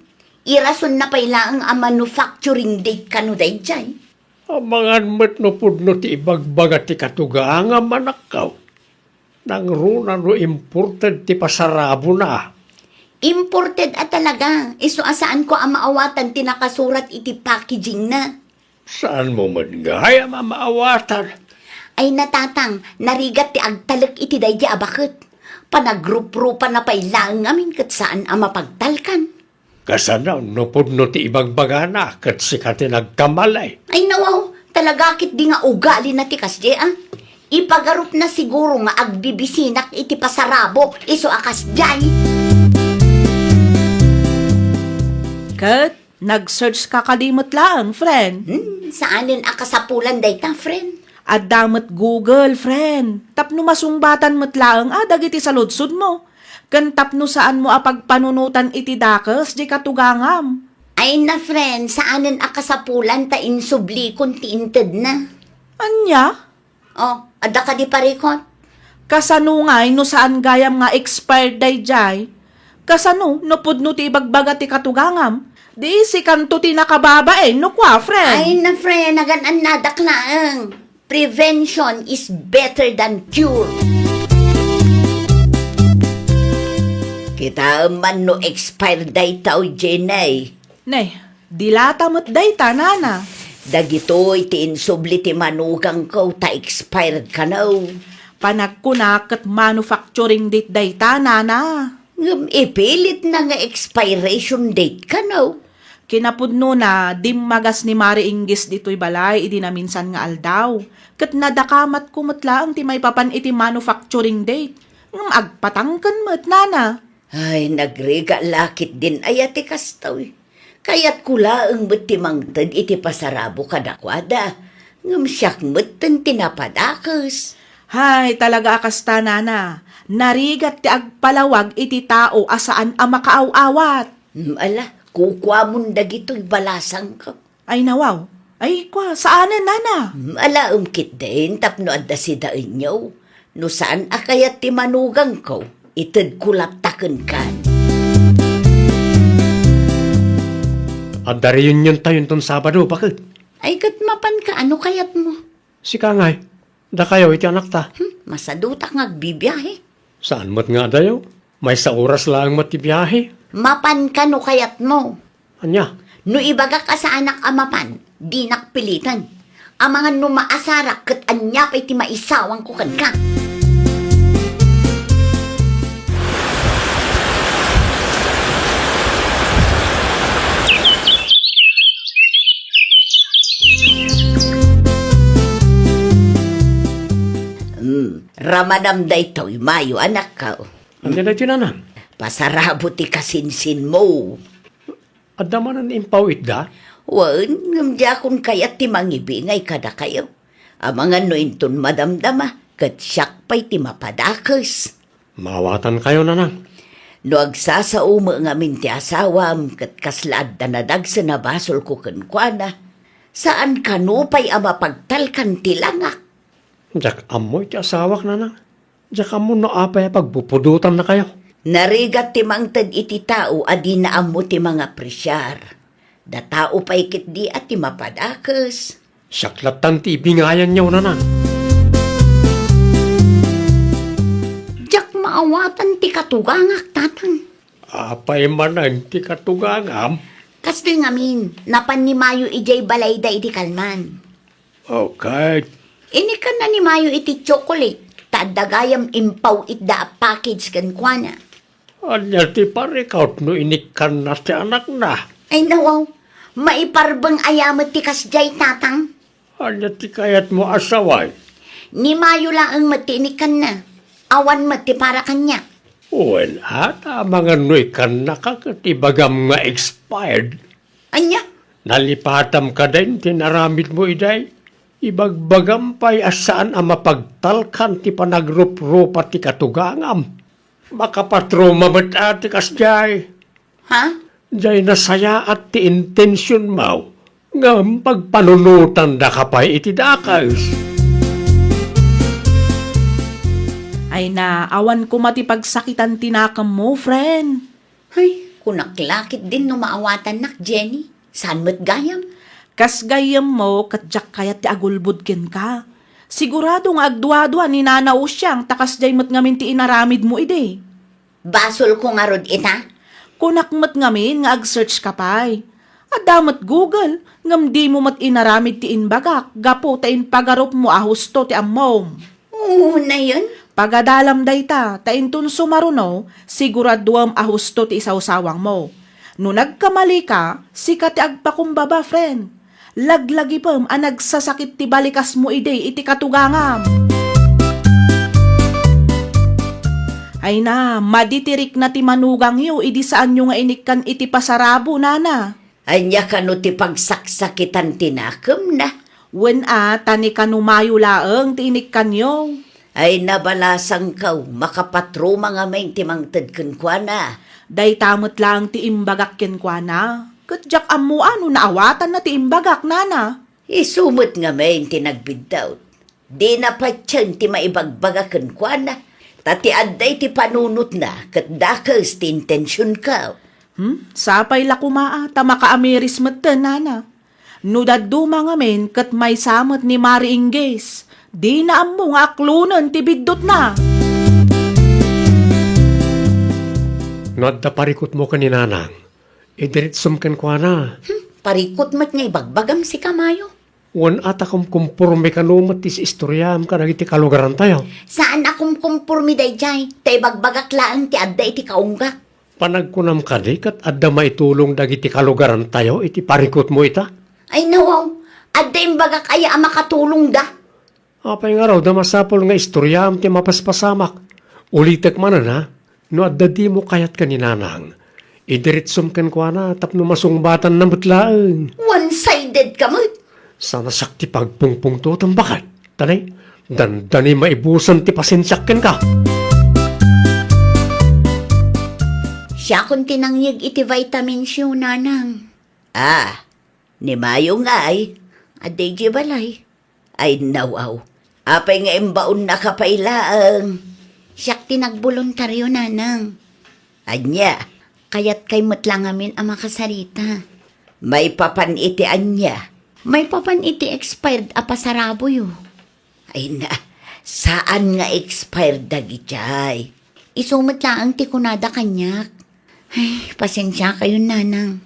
Irasonna pay laeng a manufacturing date kano daydiay. Amangan met no pudno ti ibagbaga ti katugangam, anakko. Nangruna no imported ti pasarabona. Imported a talaga, isu a saanko a maawatan ti nakasurat iti packagingna. Saanmo met gayam a maawatan? Ay, natatang, narigat ti agtalek iti daydi a baket. Panagruprupa na pay laeng ngamin ket saan a mapagtalkan. Kasano no pudno ti ibagbagana ket sika ti nagkamali? Ay, nawaw, talaga ketdi nga ugalina ti kasdi, a? Ipagarupna siguro nga agbibisinak iti pasarabo, isu a kasdiay. Ket nag-search ka kadi met laeng, friend? Hmm, saanen a kasapulan dayta, friend. Adda met Google, friend. Tapno masungbatan met laeng a dagiti saludsodmo. Ken tapno saanmo a pagpanunotan iti dakes diay katugangam. Ay na, friend, saanen a kasapulan ta insublikon ti intedna. Ania? Oh, adda kadi parikot? Kasano ngay no saan gayam nga expired daydiay? Kasano no pudno ti ibagbaga ti katugangam? Di sikanto ti nakababain no kua, friend? Ay na, friend, nagan-annadak laeng. Prevention is better than cure. Kitaem man no expired dayta, Jenny. Nay, dilata met dayta, nana. Dagitoy ti insubli ti manugangko ta expired kano. Panagkunak ket manufacturing date dayta, nana. Ngem ipilitna nga expiration date kano. Kinapudnona, dimmagas ni Mari Inggis ditoy balay idi naminsan nga aldaw, ket nadakamatko met laeng ti maipapan iti manufacturing date. Ngem agpatangken met, nana. Ay, nagrigat la ketdin aya ti kastoy. Kayatko laeng met ti mangted iti pasarabo kadakuada, ngem siak metten ti napadakes. Hay, talaga a kasta, nana. Narigat ti agpalawag iti tao a saan a makaaw-awat. Mm, ala, kukuamon dagitoy balasangko. Ay, nawaw. Ay, kua, saanen, nana? Mm, alaem ketdin tapno adda sidaenyo. No saan a kayat ti manugangko, itedko latta kenkan. Adda reuniontayo inton Sabado, baket. Ay, ket mapanka, no kayatmo? Sika ngay, dakayo iti anakta. Hmm, masadutak nga agbibiahe. Saan met nga adayo? Maysa oras laeng met ti biahe. Mapanka no kayatmo. Ania? No ibagak a saanak a mapan, dinak piliten. Amangan no maasarak ket ania pay ti maisawangko kenka. Hmm, ramanam daytoy, Mayo, anakko. Ania daytoy, nanang? Pasarabo ti kasinsinmo. Adda manen impaw itda? Wen, ngem diakon kayat ti mangibingay kadakayo. Amangan no inton madamdama, ket siak pay ti mapadakes. Maawatankayo, nanang. No agsasao met ngamin ti asawam, ket kasla adda nadagsen a basolko kenkuana, saan kano pay a mapagtalkan ti langak. Diak ammo iti asawak, nanang. Diak ammo no apay a pagpupudotannakayo. Narigat ti mangted iti tao a dina ammo ti mangapresiar. Da tao pay ketdi a ti mapadakes. Siak lattan ti ibingayanyo, nanang. Diak maawatan ti katugangak, tatang. Apay manen ti katugangam? Kastoy ngamin, napan ni Mayo idiay balayda idi kalman. Okay. Inikkanna ni Mayo iti chocolate, ta adda gayam impaw itda a package kenkuana. Ania ti parikut no inikkanna ti anakna? Ay, nawaw. Maiparbeng aya met ti kasdiay, tatang? Ania ti kayatmo a sawen? Ni Mayo laeng met ti inikkanna. Awan met ti para kaniak. Wen, a, ta amangan no ikkannaka ket ibagam nga expired. Ania? Nalipatam kadi ti inaramidmo idiay? Ibagbagam pay a saan a mapagtalkan ti panagruprupa ti katugangam. Makapatruma met a ti kasdiay. Ha? Diay nasayaat ti intensionmo, ngem pagpanunotandaka pay iti dakes. Ay na, awan koma ti pagsakitan ti nakemmo, friend. Ay, kunak la ketdin no maawatannak, Jenny. Saan met gayam? Kas gayyemmo, ket diak kayat ti agulbod kenka. Sigurado nga agduadua ni Nana Usiang ta kasdiay met ngamin ti inaramidmo idi. Basolko ngarud ita? Kunak met ngamin nga ag-search ka pay. Adda met Google, ngem dimo met inaramid ti imbagak gapu ta impagarupmo a husto ti ammom. Unayen? Pagadalam dayta, ta inton sumaruno, siguraduem a husto ti isawsawangmo. No nagkamalika, sika ti agpakumbaba, friend. Laglagipem a nagsasakit ti balikasmo idi iti katugangam. Ay na, madi ti rikna ti manugangyo idi saanyo nga inikkan iti pasarabo, nana. Ania kano ti pagsaksakitan ti nakemna? Wen a, ta ni kano Mayo laeng ti inikkanyo. Ay, nabalasangko, makapatruma ngamin ti mangted kenkuana. Dayta met laeng ti imbagak kenkuana. Ket diak ammo a no naawatanna ti imbagak, nana. Isu met ngamin ti nagbiddut. Dina patien ti maibagbaga kenkuana, ta ti adda iti panunotna ket dakes ti intensionko. Hmm? Sapay la koma a, ta makaamiris metten, nana. No dadduma ngamin ket maysa met ni Mari Ingges, dina ammo nga aklonen ti biddutna. No adda parikutmo ken ni Nanang, idiritsom kenkuana. Hmm, parikut met nga ibagbagam sika, Mayo. Wen a, ta kumkumpormi kano met ti istoriam kadagiti kalugarantayo? Saan a kumkumpormi daydiay, ta ibagbagak laeng ti adda iti kaunggak. Panagkunam kadi ket adda maitulong dagiti kalugarantayo iti parikutmo ita? Ay, nawaw, adda imbagak aya a makatulongda. Apay ngarud a masapul nga istoriam ti mapaspasamak? Ulitek manen, a, no adda dimo kayat ken ni Nanang, idiritsom kenkuana tapno masungbatanna met laeng. One-sided ka met. Sana siak ti pagpungpungtotem baket. Tanay, dandani maibusen ti pasensiak kenka. Siakon ti nangyeg iti vitamins yo, Nanang. Ah, ni Mayo ngay? Adda idiay balay. Ay, nawaw. Apay nga imbaonnaka pay laeng? Siak ti nagboluntario, Nanang. Ania? Kayatkay met la ngamin a makasarita. Maipapan iti ania? Maipapan iti expired a pasaraboyo. Ay na, saan nga expired dagitiay? Isu met laeng ti kunada kaniak. Ay, pasensiakayon, Nanang.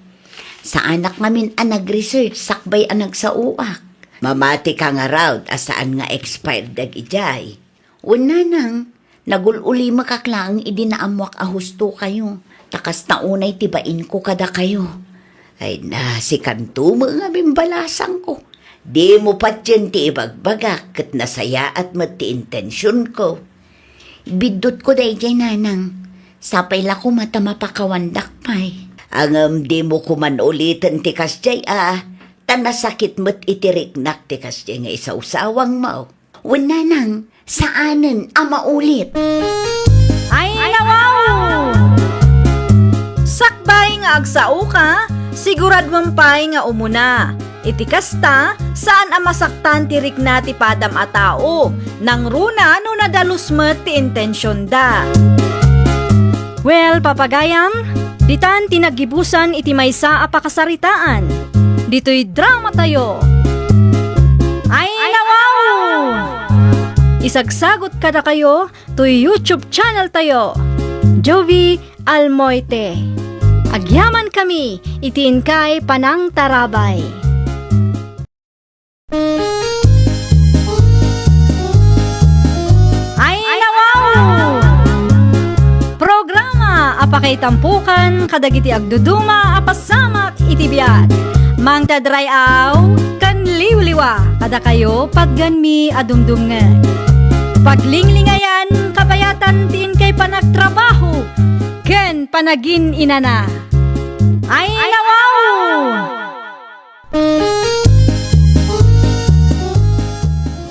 Saanak ngamin a nag-research sakbay a nagsaoak. Mamati ka ngarud a saan nga expired dagitiay. Wen, Nanang, nagul-ulimekak laeng idi naammoak a hustokayo, ta kasta unay ti bainko kadakayo. Ay na, sikanto met ngamin balasangko. Dimo patien ti ibagbagak ket nasayaat met ti intensionko. Biddutko daydiay, nanang. Sapay la koma ta mapakawandak pay. Ngem dimo koman uliten ti kasdiay a, ta nasakit met iti riknak ti kasdiay nga isawsawangmo. Wen, nanang, saanen a maulit. Ay, nawaw! Sakbay nga agsaoka, siguraduem pay nga umuna. Iti kasta, saan a masaktan ti rikna ti padam a tao, nangruna no nadalus met ti intensionda. Well, papagayam, ditan ti naggibusan iti maysa a pakasaritaan. Ditoy dramatayo. Ay, nawaw! Isagsagot kadakayo toy YouTube channel tayo, Jovie Almoite. Agyamankami iti inkay panangtarabay. Ay, nawaw! Programa a pakaitampokan kadagiti agduduma a pasamak iti biag. Mangted ray-aw ken liwliwa kadakayo patgenmi a dumdumngeg. Paglinglingayan kabayatan ti inkay panagtrabaho ken panagin-inana. Ay, nawaw!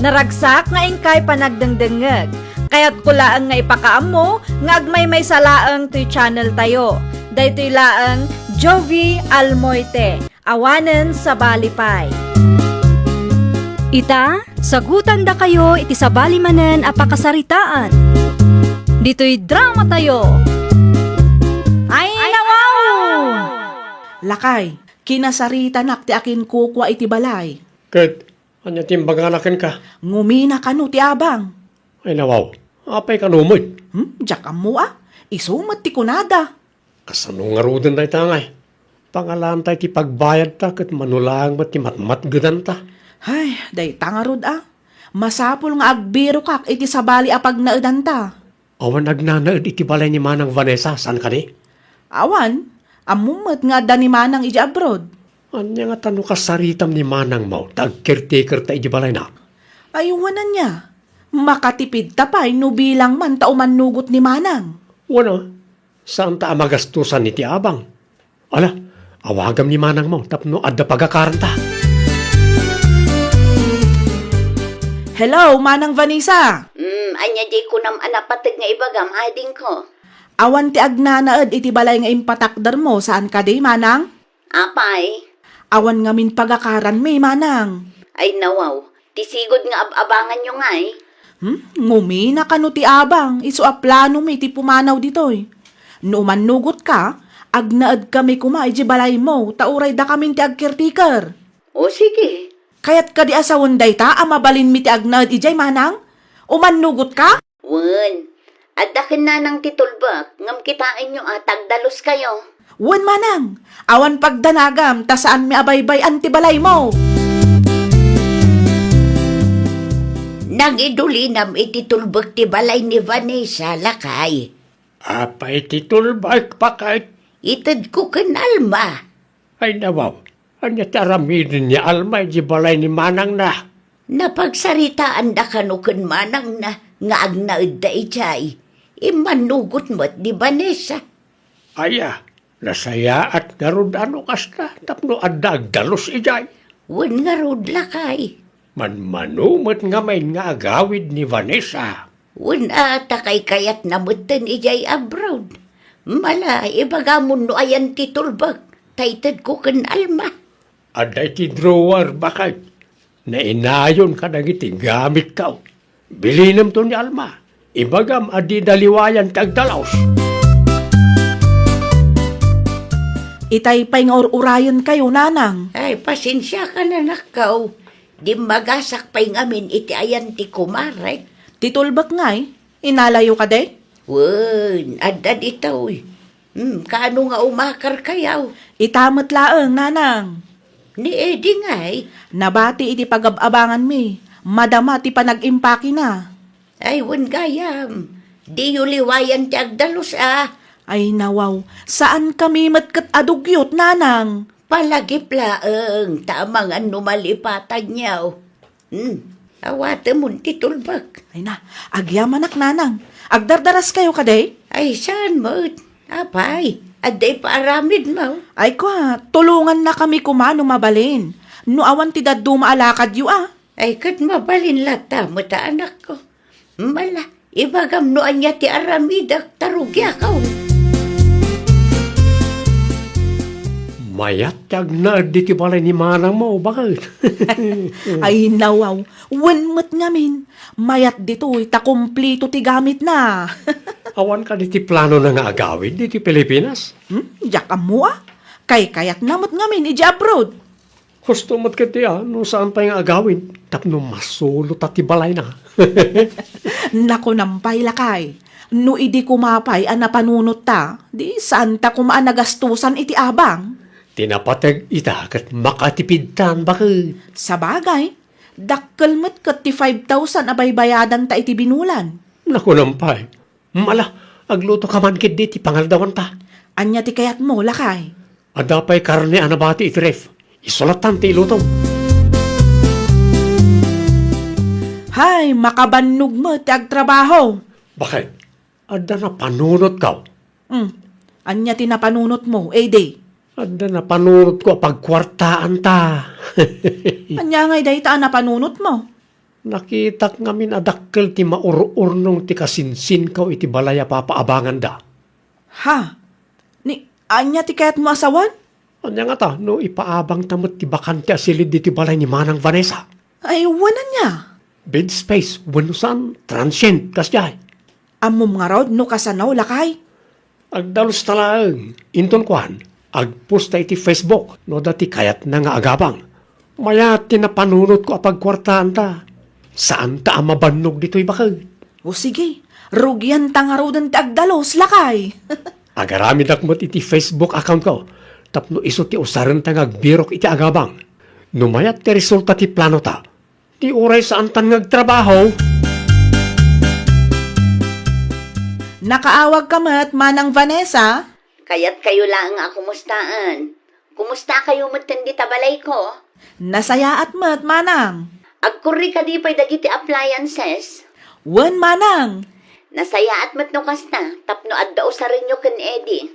Naragsak nga inkay panagdengdengngeg. Kayatko laeng nga ipakaammo nga agmaymaysa laeng toy channel tayo. Daytoy laeng Jovie Almoite, awanen sabali pay. Ita, sagutandakayo iti sabali manen a pakasaritaan. Ditoy dramatayo. Ay, nawaw! Lakay, kinasaritanak ti akinkukua iti balay. Ket ania ti imbagana kenka? Ngumina kano ti abang. Ay, nawaw. Apay kano met? Hmm, diak ammo a. Isu met ti kunada. Kasano ngaruden dayta ngay? Pangalaanta iti pagbayadta ket mano laeng met ti matmatgedanta. Ay, dayta ngarud a. Masapul nga agbirokak iti sabali a pagnaedanta. Awan agnanaed iti balay ni Manang Vanessa, saan kadi? Awan, ammom met nga adda ni Manang idiay abroad. Ania ngata no kasaritam ni Manangmo ta agcaretakerta idiay balayna? Ay, wen ania, makatipidta pay no bilang man ta umannugot ni Manang. Wen a, saanta a magastosan iti abang. Ala, awagam ni Manangmo tapno adda pagakaranta. Hello, Manang Vanessa! Mm, ania diay kunam a napateg nga ibagam, adingko? Awan ti agnanaed iti balay nga impatakdermo, saan kadi, Manang? Apay? Awan ngamin pagakaranmi, Manang. Ay, nawaw. Ti sigud nga ab-abanganyo ngay? Hmm? Ngumina kano ti abang, isu a planomi ti pumanaw ditoy. No umannugotka, agnaedkami koma idiay balaymo, ta uray dakamin ti agcaretaker. O, sige. Kayat kadi a sawen dayta a mabalinmi ti agnaed idiay, Manang? Umannugotka? Wen, adda ken nanang ti tulbek, ngem kitaenyo a tagdaluskayo. Wen, Manang, awan pagdanagam ta saanmi a baybay-an ti balaymo. Nagidulinam iti tulbek ti balay ni Vanessa, lakay. Apay ti tulbek, baket? Itedko ken Alma. Ay, nawaw, ania ti aramiden ni Alma idiay balay ni manangna? Napagsaritaanda kano ken manangna nga agnaedda idiay. Immannugot met ni Vanessa. Aya, nasayaat ngarud a no kasta tapno adda agdalus idiay. Wen ngarud, lakay. Manmano met ngamin nga agawid ni Vanessa. Wen a, ta kaykayatna metten idiay abroad. Mala, ibagamon no ayan ti tulbek, ta itedko ken Alma. Adda iti drawer, baket. Nainayon kadagiti gamitko. Bilinemto ni Alma. Ibagam a dida liwayan ti agdalus. Itay pay nga ur-urayenkayo, nanang. Ay, pasensiakan, anakko. Dimmagasak pay ngamin iti ayan ti kumarek. Ti tulbek ngay, inalayo kadi? Wen, adda ditoy. Hmm, kaano nga umakarkayo? Ita met laeng, nanang. Ni Eddie ngay? Nabati iti pagab-abanganmi. Madama ti panag-impakena. Ay, wen gayam. Diyo liwayan ti agdalus a. Ay, nawaw. Saankami met ket a dugyot, nanang. Palagip laeng ta amangan no malipatanyo. Hmm, awatemon ti tulbek. Ay na, agyamanak, nanang. Agdardaraskayo kadi? Ay, saan met? Apay, adda ipaaramidmo? Ay kua, tulongannakami koma no mabalin. No awan ti dadduma a lakadyo a. Ay, ket mabalin latta met a, anakko. Mala, ibagam no ania ti aramidek, ta rugiakon. Mayat ti agnaed ditoy balay ni manangmo, baket. Ay, nawaw. Wen met ngamin. Mayat ditoy ta kumplito ti gamitna. Awan kadi ti planona nga agawid ditoy Pilipinas? Hmm? Diak ammo a. Kaykayatna met ngamin idiay abroad. Husto met ketdi a, no saan pay nga agawid tapno masulota ti balayna. Nakunam pay, lakay, no idi koma pay a napanunot ta, di saan ta koma a nagastosan iti abang. Ti napateg ita ket makatipidtan, baket. Sabagay, dakkel met ket ti five thousand a baybayadan ta iti binulan. Nakunam pay. Mala, aglutoka man ketdi ti pangaldawanta. Ania ti kayatmo, lakay? Adda pay karne a nabati iti ref. Isulattan ti ilutom. Hay, makabannog met ti agtrabaho. Baket? Adda napanunotko. Hmm. Ania ti napanunotmo, Eddie? Adda napanunotko a pagkuartaanta. Ania ngay dayta a napanunotmo? Nakitak ngamin a dakkel ti maur-urnong ti kasinsinko iti balay a papaabanganda. Ha? Ni, ania ti kayatmo a sawen? Ania ngata no ipaabangta met ti bakante a silid ditoy balay ni Manang Vanessa? Ay, wen ania? Bed space, wenno saan, transient, kasdiay. Ammom ngarud no kasano, lakay? Agdalusta laeng, inton kuan, agposta iti Facebook no adda ti kayatna nga agabang. Mayat ti napanunotko a pagkuartaanta. Saanta a mabannog ditoy, baket. O sige, rugianta ngaruden ti agdalus, lakay. Agaramidak met iti Facebook accountko tapno isu ti usarenta nga agbirok iti agabang. No mayat ti resulta ti planota, di uray saantan nga agtrabaho. Nakaawagka met, Manang Vanessa? Kayatkayo laeng a kumustaan. Kumustakayo metten dita balayko? Nasayaat met, Manang. Agkurri kadi pay dagiti appliances? Wen, Manang. Nasayaat met no kasta, tapno adda usarenyo ken Eddie.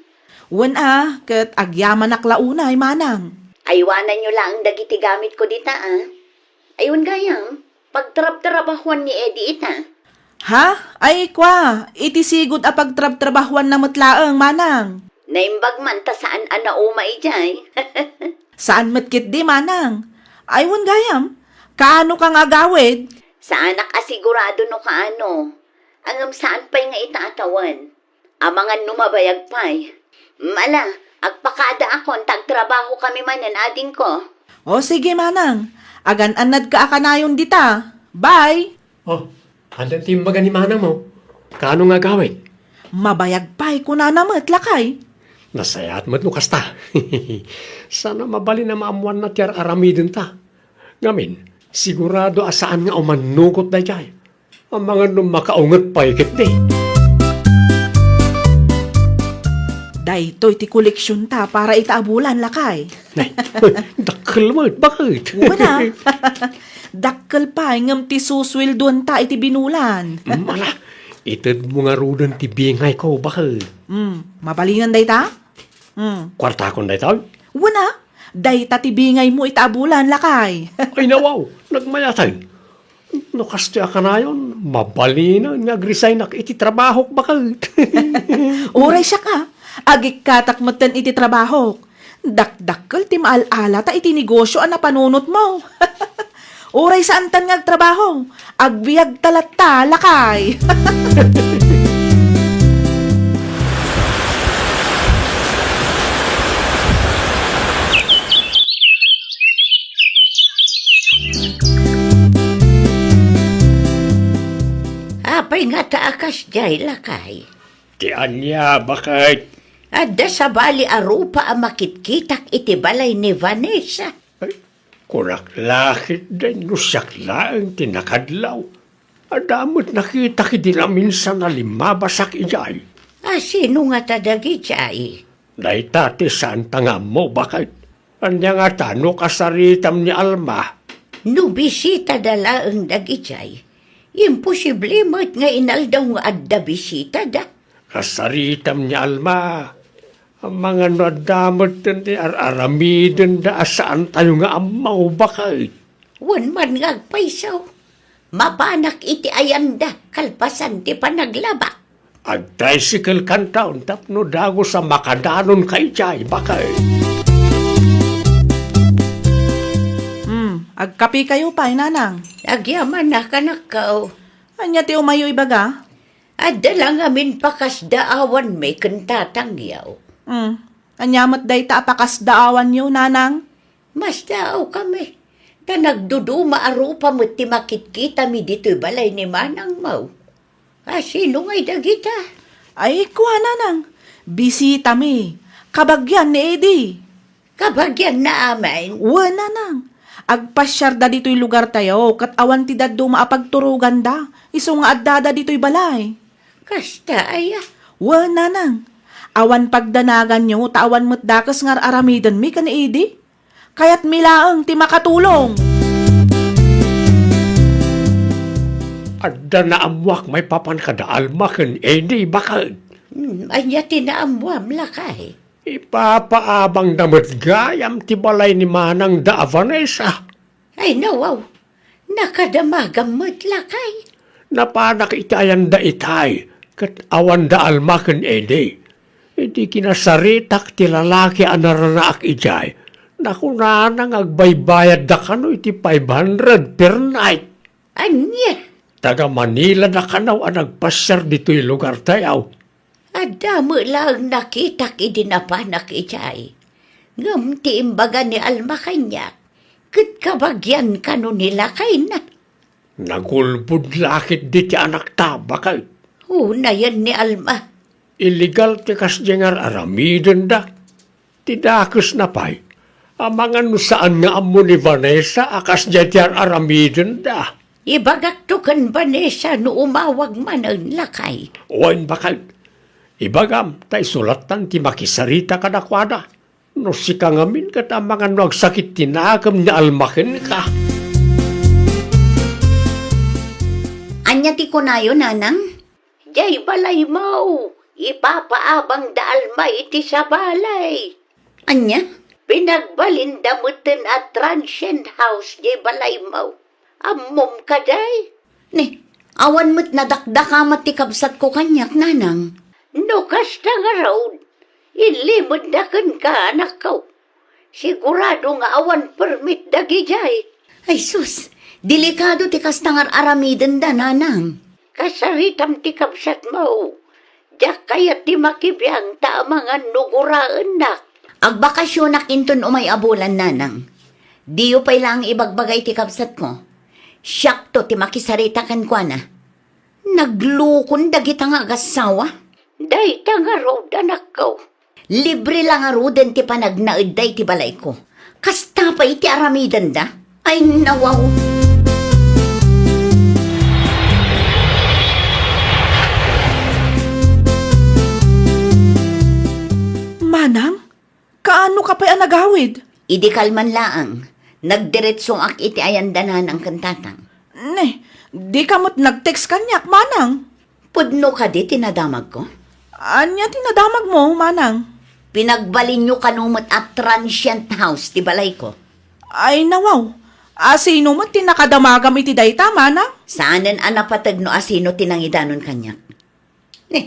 Wen a, ket agyamanak la unay, Manang. Aywananyo laeng dagiti gamitko dita a. Ay, wen gayam, pagtrabtrabahuan ni Eddie ita. Ha? Ay, kua, iti sigud a pagtrabtrabahuanna met laeng, Manang. Naimbag man ta saan a nauma idiay. Saan met ketdi, Manang. Ay, wen gayam, kaanoka nga agawid? Saanak a sigurado no kaano. Ngem saan pay nga ita a tawen. Amangan no mabayag pay. Mala, agpakadaakon ta agtrabahokami manen, adingko. O sige, Manang. Agan-annadka a kanayon dita. Bye! O, adda ti imbaga ni manangmo. Kaano nga agawid? Mabayag pay, kunana met, lakay. Nasayaat met no kasta. Saan a mabalin a maammoanna ti ar-aramidenta. Ngamin, sigurado a saan nga umannugot daydiay. Amangan no makaunget pay ketdi. Daytoy ti koleksionta para ita a bulan, lakay. Nay, dakkel met, baket. Wen a. Dakkel pay ngem ti susueldoanta iti binulan. Mala, itedmo ngaruden ti bingayko, baket. Hmm, mabalinen dayta? Hmm. Kuartakon daytoy? Wen a, dayta ti bingaymo ita a bulan, lakay. Ay, nawaw, nagmayaten. No kastoy a kanayon, mabalinen nga agresignak iti trabahok, baket. Uray siak a, agikkatak metten iti trabahok. Dakdakkel ti maal-alata iti negosio a napanunotmo. Uray saantan nga agtrabaho, agbiagta latta, lakay. Apay ngata a kasdiay, lakay? Ti ania, baket? Adda sabali a rupa a makitkitak iti balay ni Vanessa. Ay, kunak la ketdi no siak laeng ti nakadlaw. Adda met nakitak idi naminsan a limmabasak idiay. A, sino ngata dagidiay? Dayta ti saanta nga ammo, baket. Ania ngata no kasaritam ni Alma? No bisitada laeng dagidiay, imposible met nga inaldaw nga adda bisitada. Kasaritam ni Alma, amangan no adda met ti ar-aramidenda a saantayo nga ammo, baket. Wen man nga agpayso, mapanak iti ayanda kalpasan ti panaglabak. Agtricycle kanton tapno dagus a makananonka idiay, baket. Hmm, agkapikayo pay, nanang. Agyaman a kanakkaw. Ania ti umayo ibaga? Adda la ngamin pakasdaawanmi ken tatangyo. Hmm, ania met dayta a pakasdaawanyo, nanang? Masdaawkami, ta nagduduma a rupa met ti makitkitami ditoy balay ni manangmo. A sino ngay dagita? Ay, kua, nanang. Bisitami. Kabagian ni Eddie. Kabagianna amin? Wen, nanang. Agpasiarda ditoy lugartayo, ket awan ti dadduma a pagturoganda. Isu nga addada ditoy balay. Kasta aya? Wen, nanang. Awan pagdanaganyo, ta awan met dakes nga ar-aramidenmi ken ni Eddie. Kayatmi laeng ti makatulong. Adda naammoak maipapan kada Alma ken Eddie, baket. Hmm, ania ti naammoam, lakay? Ipapaabangda met gayam ti balay ni manangda a Vanessa. Ay, nawaw. Nakadamagam met, lakay. Napanak iti ayanda itay, ket awanda Alma ken Eddie. Idi kinasaritak ti lalaki a naranaak idiay, nakunana nga agbaybayadda kano iti five hundred per night. Ania? Taga Manila da kano a nagpasiar ditoy lugartayo. Adda met laeng nakitak idi napanak idiay. Ngem ti imbaga ni Alma kaniak, ket kabagian kano ni lakayna. Nagulbod la ketdi ti anakta, baket. Unayen ni Alma. Illegal ti kasdiay nga ar-aramidenda. Ti dakesna pay, amangan no saan nga ammo ni Vanessa a kasdiay ti ar-aramidenda. Ibagakto ken Vanessa no umawag manen, lakay. Wen, baket. Ibagam ta isu lattan ti makisarita kadakuada. No sika ngamin ket amangan no agsakit ti nakem ni Alma kenka. Ania ti kunayo, nanang? Diay balaymo, ipapaabangda Alma iti sabali. Ania? Pinagbalinda metten a transient house diay balaymo. Ammom kadi? Ni, awan met nadakdakamat ti kabsatko kaniak, nanang. No kasta ngarud, ilimedda kenka, anakko. Sigurado nga awan permit dagidiay. Ay sus, delikado ti kasta nga ar-aramidenda, nanang. Kasaritam ti kabsatmo. Diak kayat ti makibiang ta amangan no guraennak. Agbakasionak inton umay a bulan, nanang. Diyo pay laeng ibagbaga iti kabsatko. Siakto ti makisarita kenkuana. Naglukon dagita nga agassawa. Dayta ngarud, anakko. Libre la ngaruden ti panagnaedda iti balayko. Kasta pay ti aramidenda? Ay, nawaw. Manang, kaano ka pay a nagawid? Idi kalman laeng, nagdiretsoak iti ayanda nanang ken tatang. Ne, di ka met nag-text kaniak, manang. Pudno kadi ti nadamagko? Ania ti nadamagmo, manang? Pinagbalinyo kano met a transient house ti balayko. Ay, nawaw. Asino met ti nakadamagam iti dayta, manang? Saanen a napateg no asino ti nangidanon kaniak. Ne,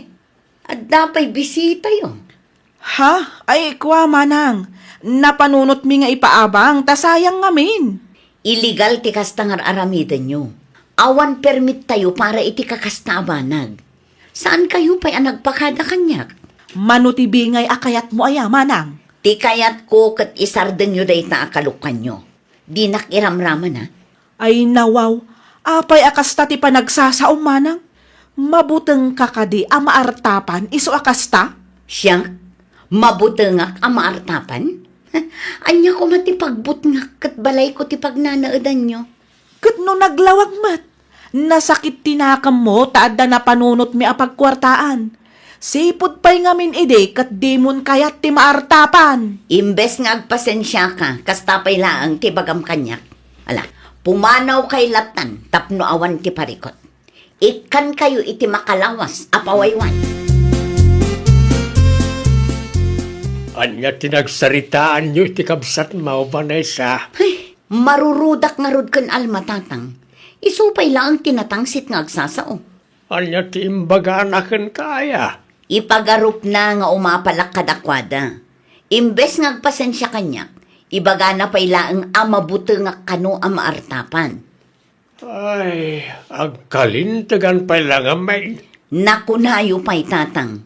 adda pay bisitayo. Ha? Ay, kua, manang. Napanunotmi nga ipaabang, ta sayang ngamin. Illegal ti kasta nga ar-aramidenyo. Awan permit tayo para iti kakasta a banag. Saankayo pay a nagpakada kaniak? Mano ti bingay a kayatmo aya, manang? Ti kayatko ket isardengyo dayta a kalukkanyo. Dinak iramraman, a. Ay, nawaw. Apay a kasta ti panagsasaom, manang? Mabutengka kadi a maartapan isu a kasta? Siak? Mabutengak a maartapan? Ania koma ti pagbutngak ket balayko ti pagnanaedanyo? Ket no naglawag met, nasakit ti nakemmo ta adda napanunotmi a pagkuartaan. Sipud pay ngamin idi ket dimon kayat ti maartapan. Imbes nga agpasensiaka, kasta pay laeng ti ibagam kaniak. Ala, pumanawkay lattan tapno awan ti parikut. Ikkankayo iti makalawas a pawayway. Ania ti nagsaritaanyo iti kabsatmo, Vanessa? Ay, marurudak ngarud ken Alma, Tatang. Isu pay laeng ti natangsit nga agsasao. Ania ti imbagana kenka, aya? Ipagarupna nga umapalak kadakuada. Imbes nga agpasensia kaniak, ibagana pay laeng a mabutengak kano a maartapan. Ay, agkalintegan pay la ngamin. Nakunayo pay, Tatang.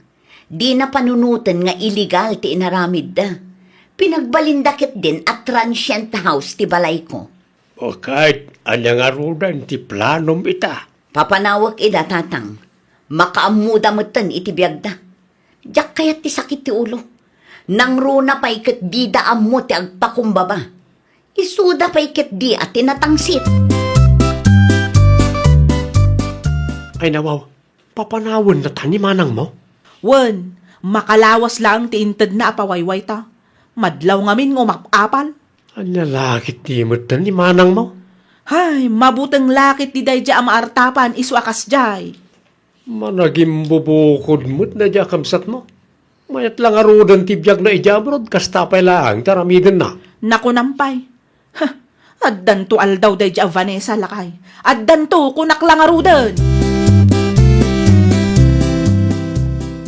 Dina panunoten nga illegal ti inaramidda. Pinagbalinda ketdin a transient house ti balayko. O ket, ania ngaruden ti planom ita? Papanawek ida, Tatang. Makaammoda metten iti biagda. Diak kayat ti sakit ti ulo. Nangruna pay ket dida ammo ti agpakumbaba. Isuda pay ketdi a ti natangsit. Ay nawaw, papanawennata ni manangmo? Wen, makalawas laeng ti intedna a pawaywayta. Madlaw ngamin nga umap-apal. Ania la ketdi metten ni manangmo? Hay, mabuteng la ketdi daydiay a maartapan isu a kasdiay. Managimbubukod met daydiay a kabsatmo. Mayat la ngaruden ti biagna idiay abroad, kasta pay laeng ti aramidenna. Nakunam pay. Heh, addanto aldaw daydiay a Vanessa, lakay. Addanto, kunak la ngaruden.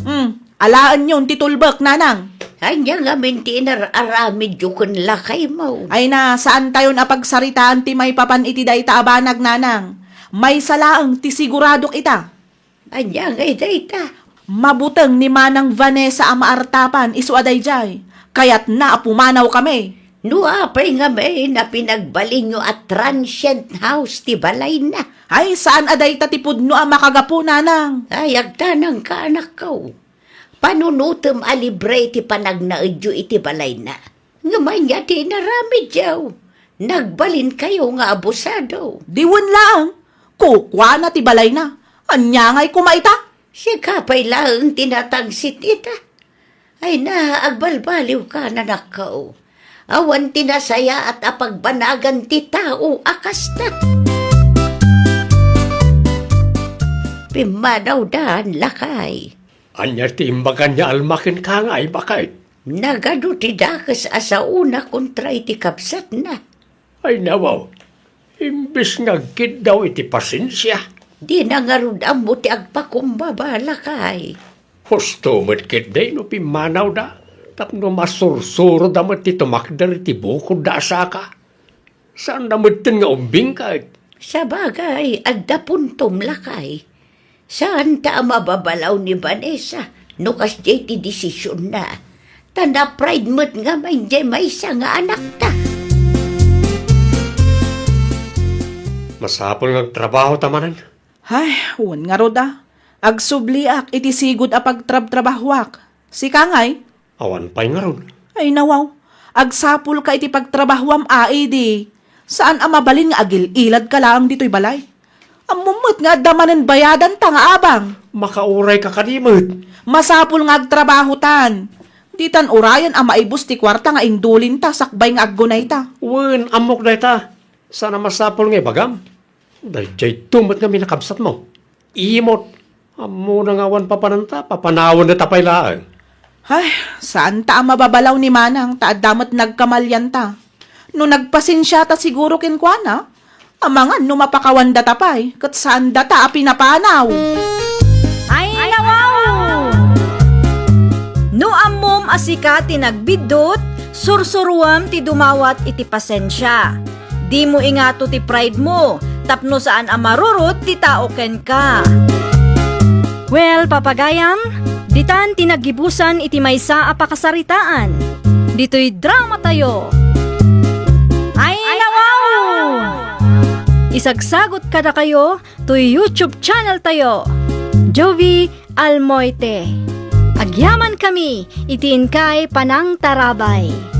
Hmm, alaenyon ti tulbek, nanang. Ania ngamin ti inar-aramidyo ken lakaymo? Ay na, saantayon a pagsaritaan ti maipapan iti dayta a banag, nanang. Maysa laeng ti siguradok ita. Ania ngay dayta? Mabuteng ni Manang Vanessa a maartapan isu a daydiay. Kayatna a pumanawkami. No apay ngamin a pinagbalinyo a transient house ti balayna? Ay, saan a dayta ti pudno a makagapu, nanang. Ay, agtanangka, anakko. Panunotem a libre ti panagnaedyo iti balayna. Ngem ania ti inaramidyo? Nagbalinkayo nga abusado. Diwen laeng, kukuana ti balayna. Ania ngay koma ita? Sika pay laeng ti natangsit ita. Ay na, agbalbaliwka, nanakko. Awan ti nasayaat a pagbanagan ti tao a kasta. Pimmanawdan, lakay. Ania ti imbagan ni Alma kenka ngay, baket? Nagadu ti dakes a saona kontra iti kabsatna. Ay nawaw, imbes nga agkiddaw iti pasensia. Dina ngarud ammo ti agpakumbaba, lakay. Husto met ketdi no pimmanawda, tapno masursuroda met ti tumakder iti bukodda a saka. Saanda metten nga umbingka, et? Sabagay, adda puntom, lakay. Saanta a mababalaw ni Vanessa no kasdiay ti desisionna. Ta na-pride met ngamin diay maysa nga anakta. Masapul nga agtrabahota manen. Ay, wen ngarud a. Agsubliak iti sigud a pagtrabtrabahoak. Sika ngay? Awan pay ngarud. Ay, nawaw. Agsapulka iti pagtrabahoam a idi. Saan a mabalin nga agil-iladka laeng ditoy balay. Ammom met nga adda manen bayadanta nga abang. Makaurayka kadi met. Masapul nga agtrabahotan. Ditan urayan a maibus ti kuarta nga indulinta sakbay nga aggunayta. Wen, ammok dayta. Saan a masapul nga ibagam. Daydiay met ngamin a kabsatmo. Imot, ammona nga awan papananta, papanawendata pay laeng. Ay, saanta a mababalaw ni Manang ta adda met nagkamalianta. No nagpasensiata siguro kenkuana, amangan no mapakawandata pay, ket saandata a pinapanaw. Ay, nawaw! No ammom a sika ti nagbiddut, sursuruem ti dumawat iti pasensia. Dimo ingato ti pride mo, tapno saan a marurot ti tao kenka. Well, papagayam, ditan ti naggibusan iti maysa a pakasaritaan. Ditoy drama tayo. Ay, nawaw! Isagsagot kadakayo toy YouTube channel tayo, Jovie Almoite. Agyamankami iti inkay panangtarabay.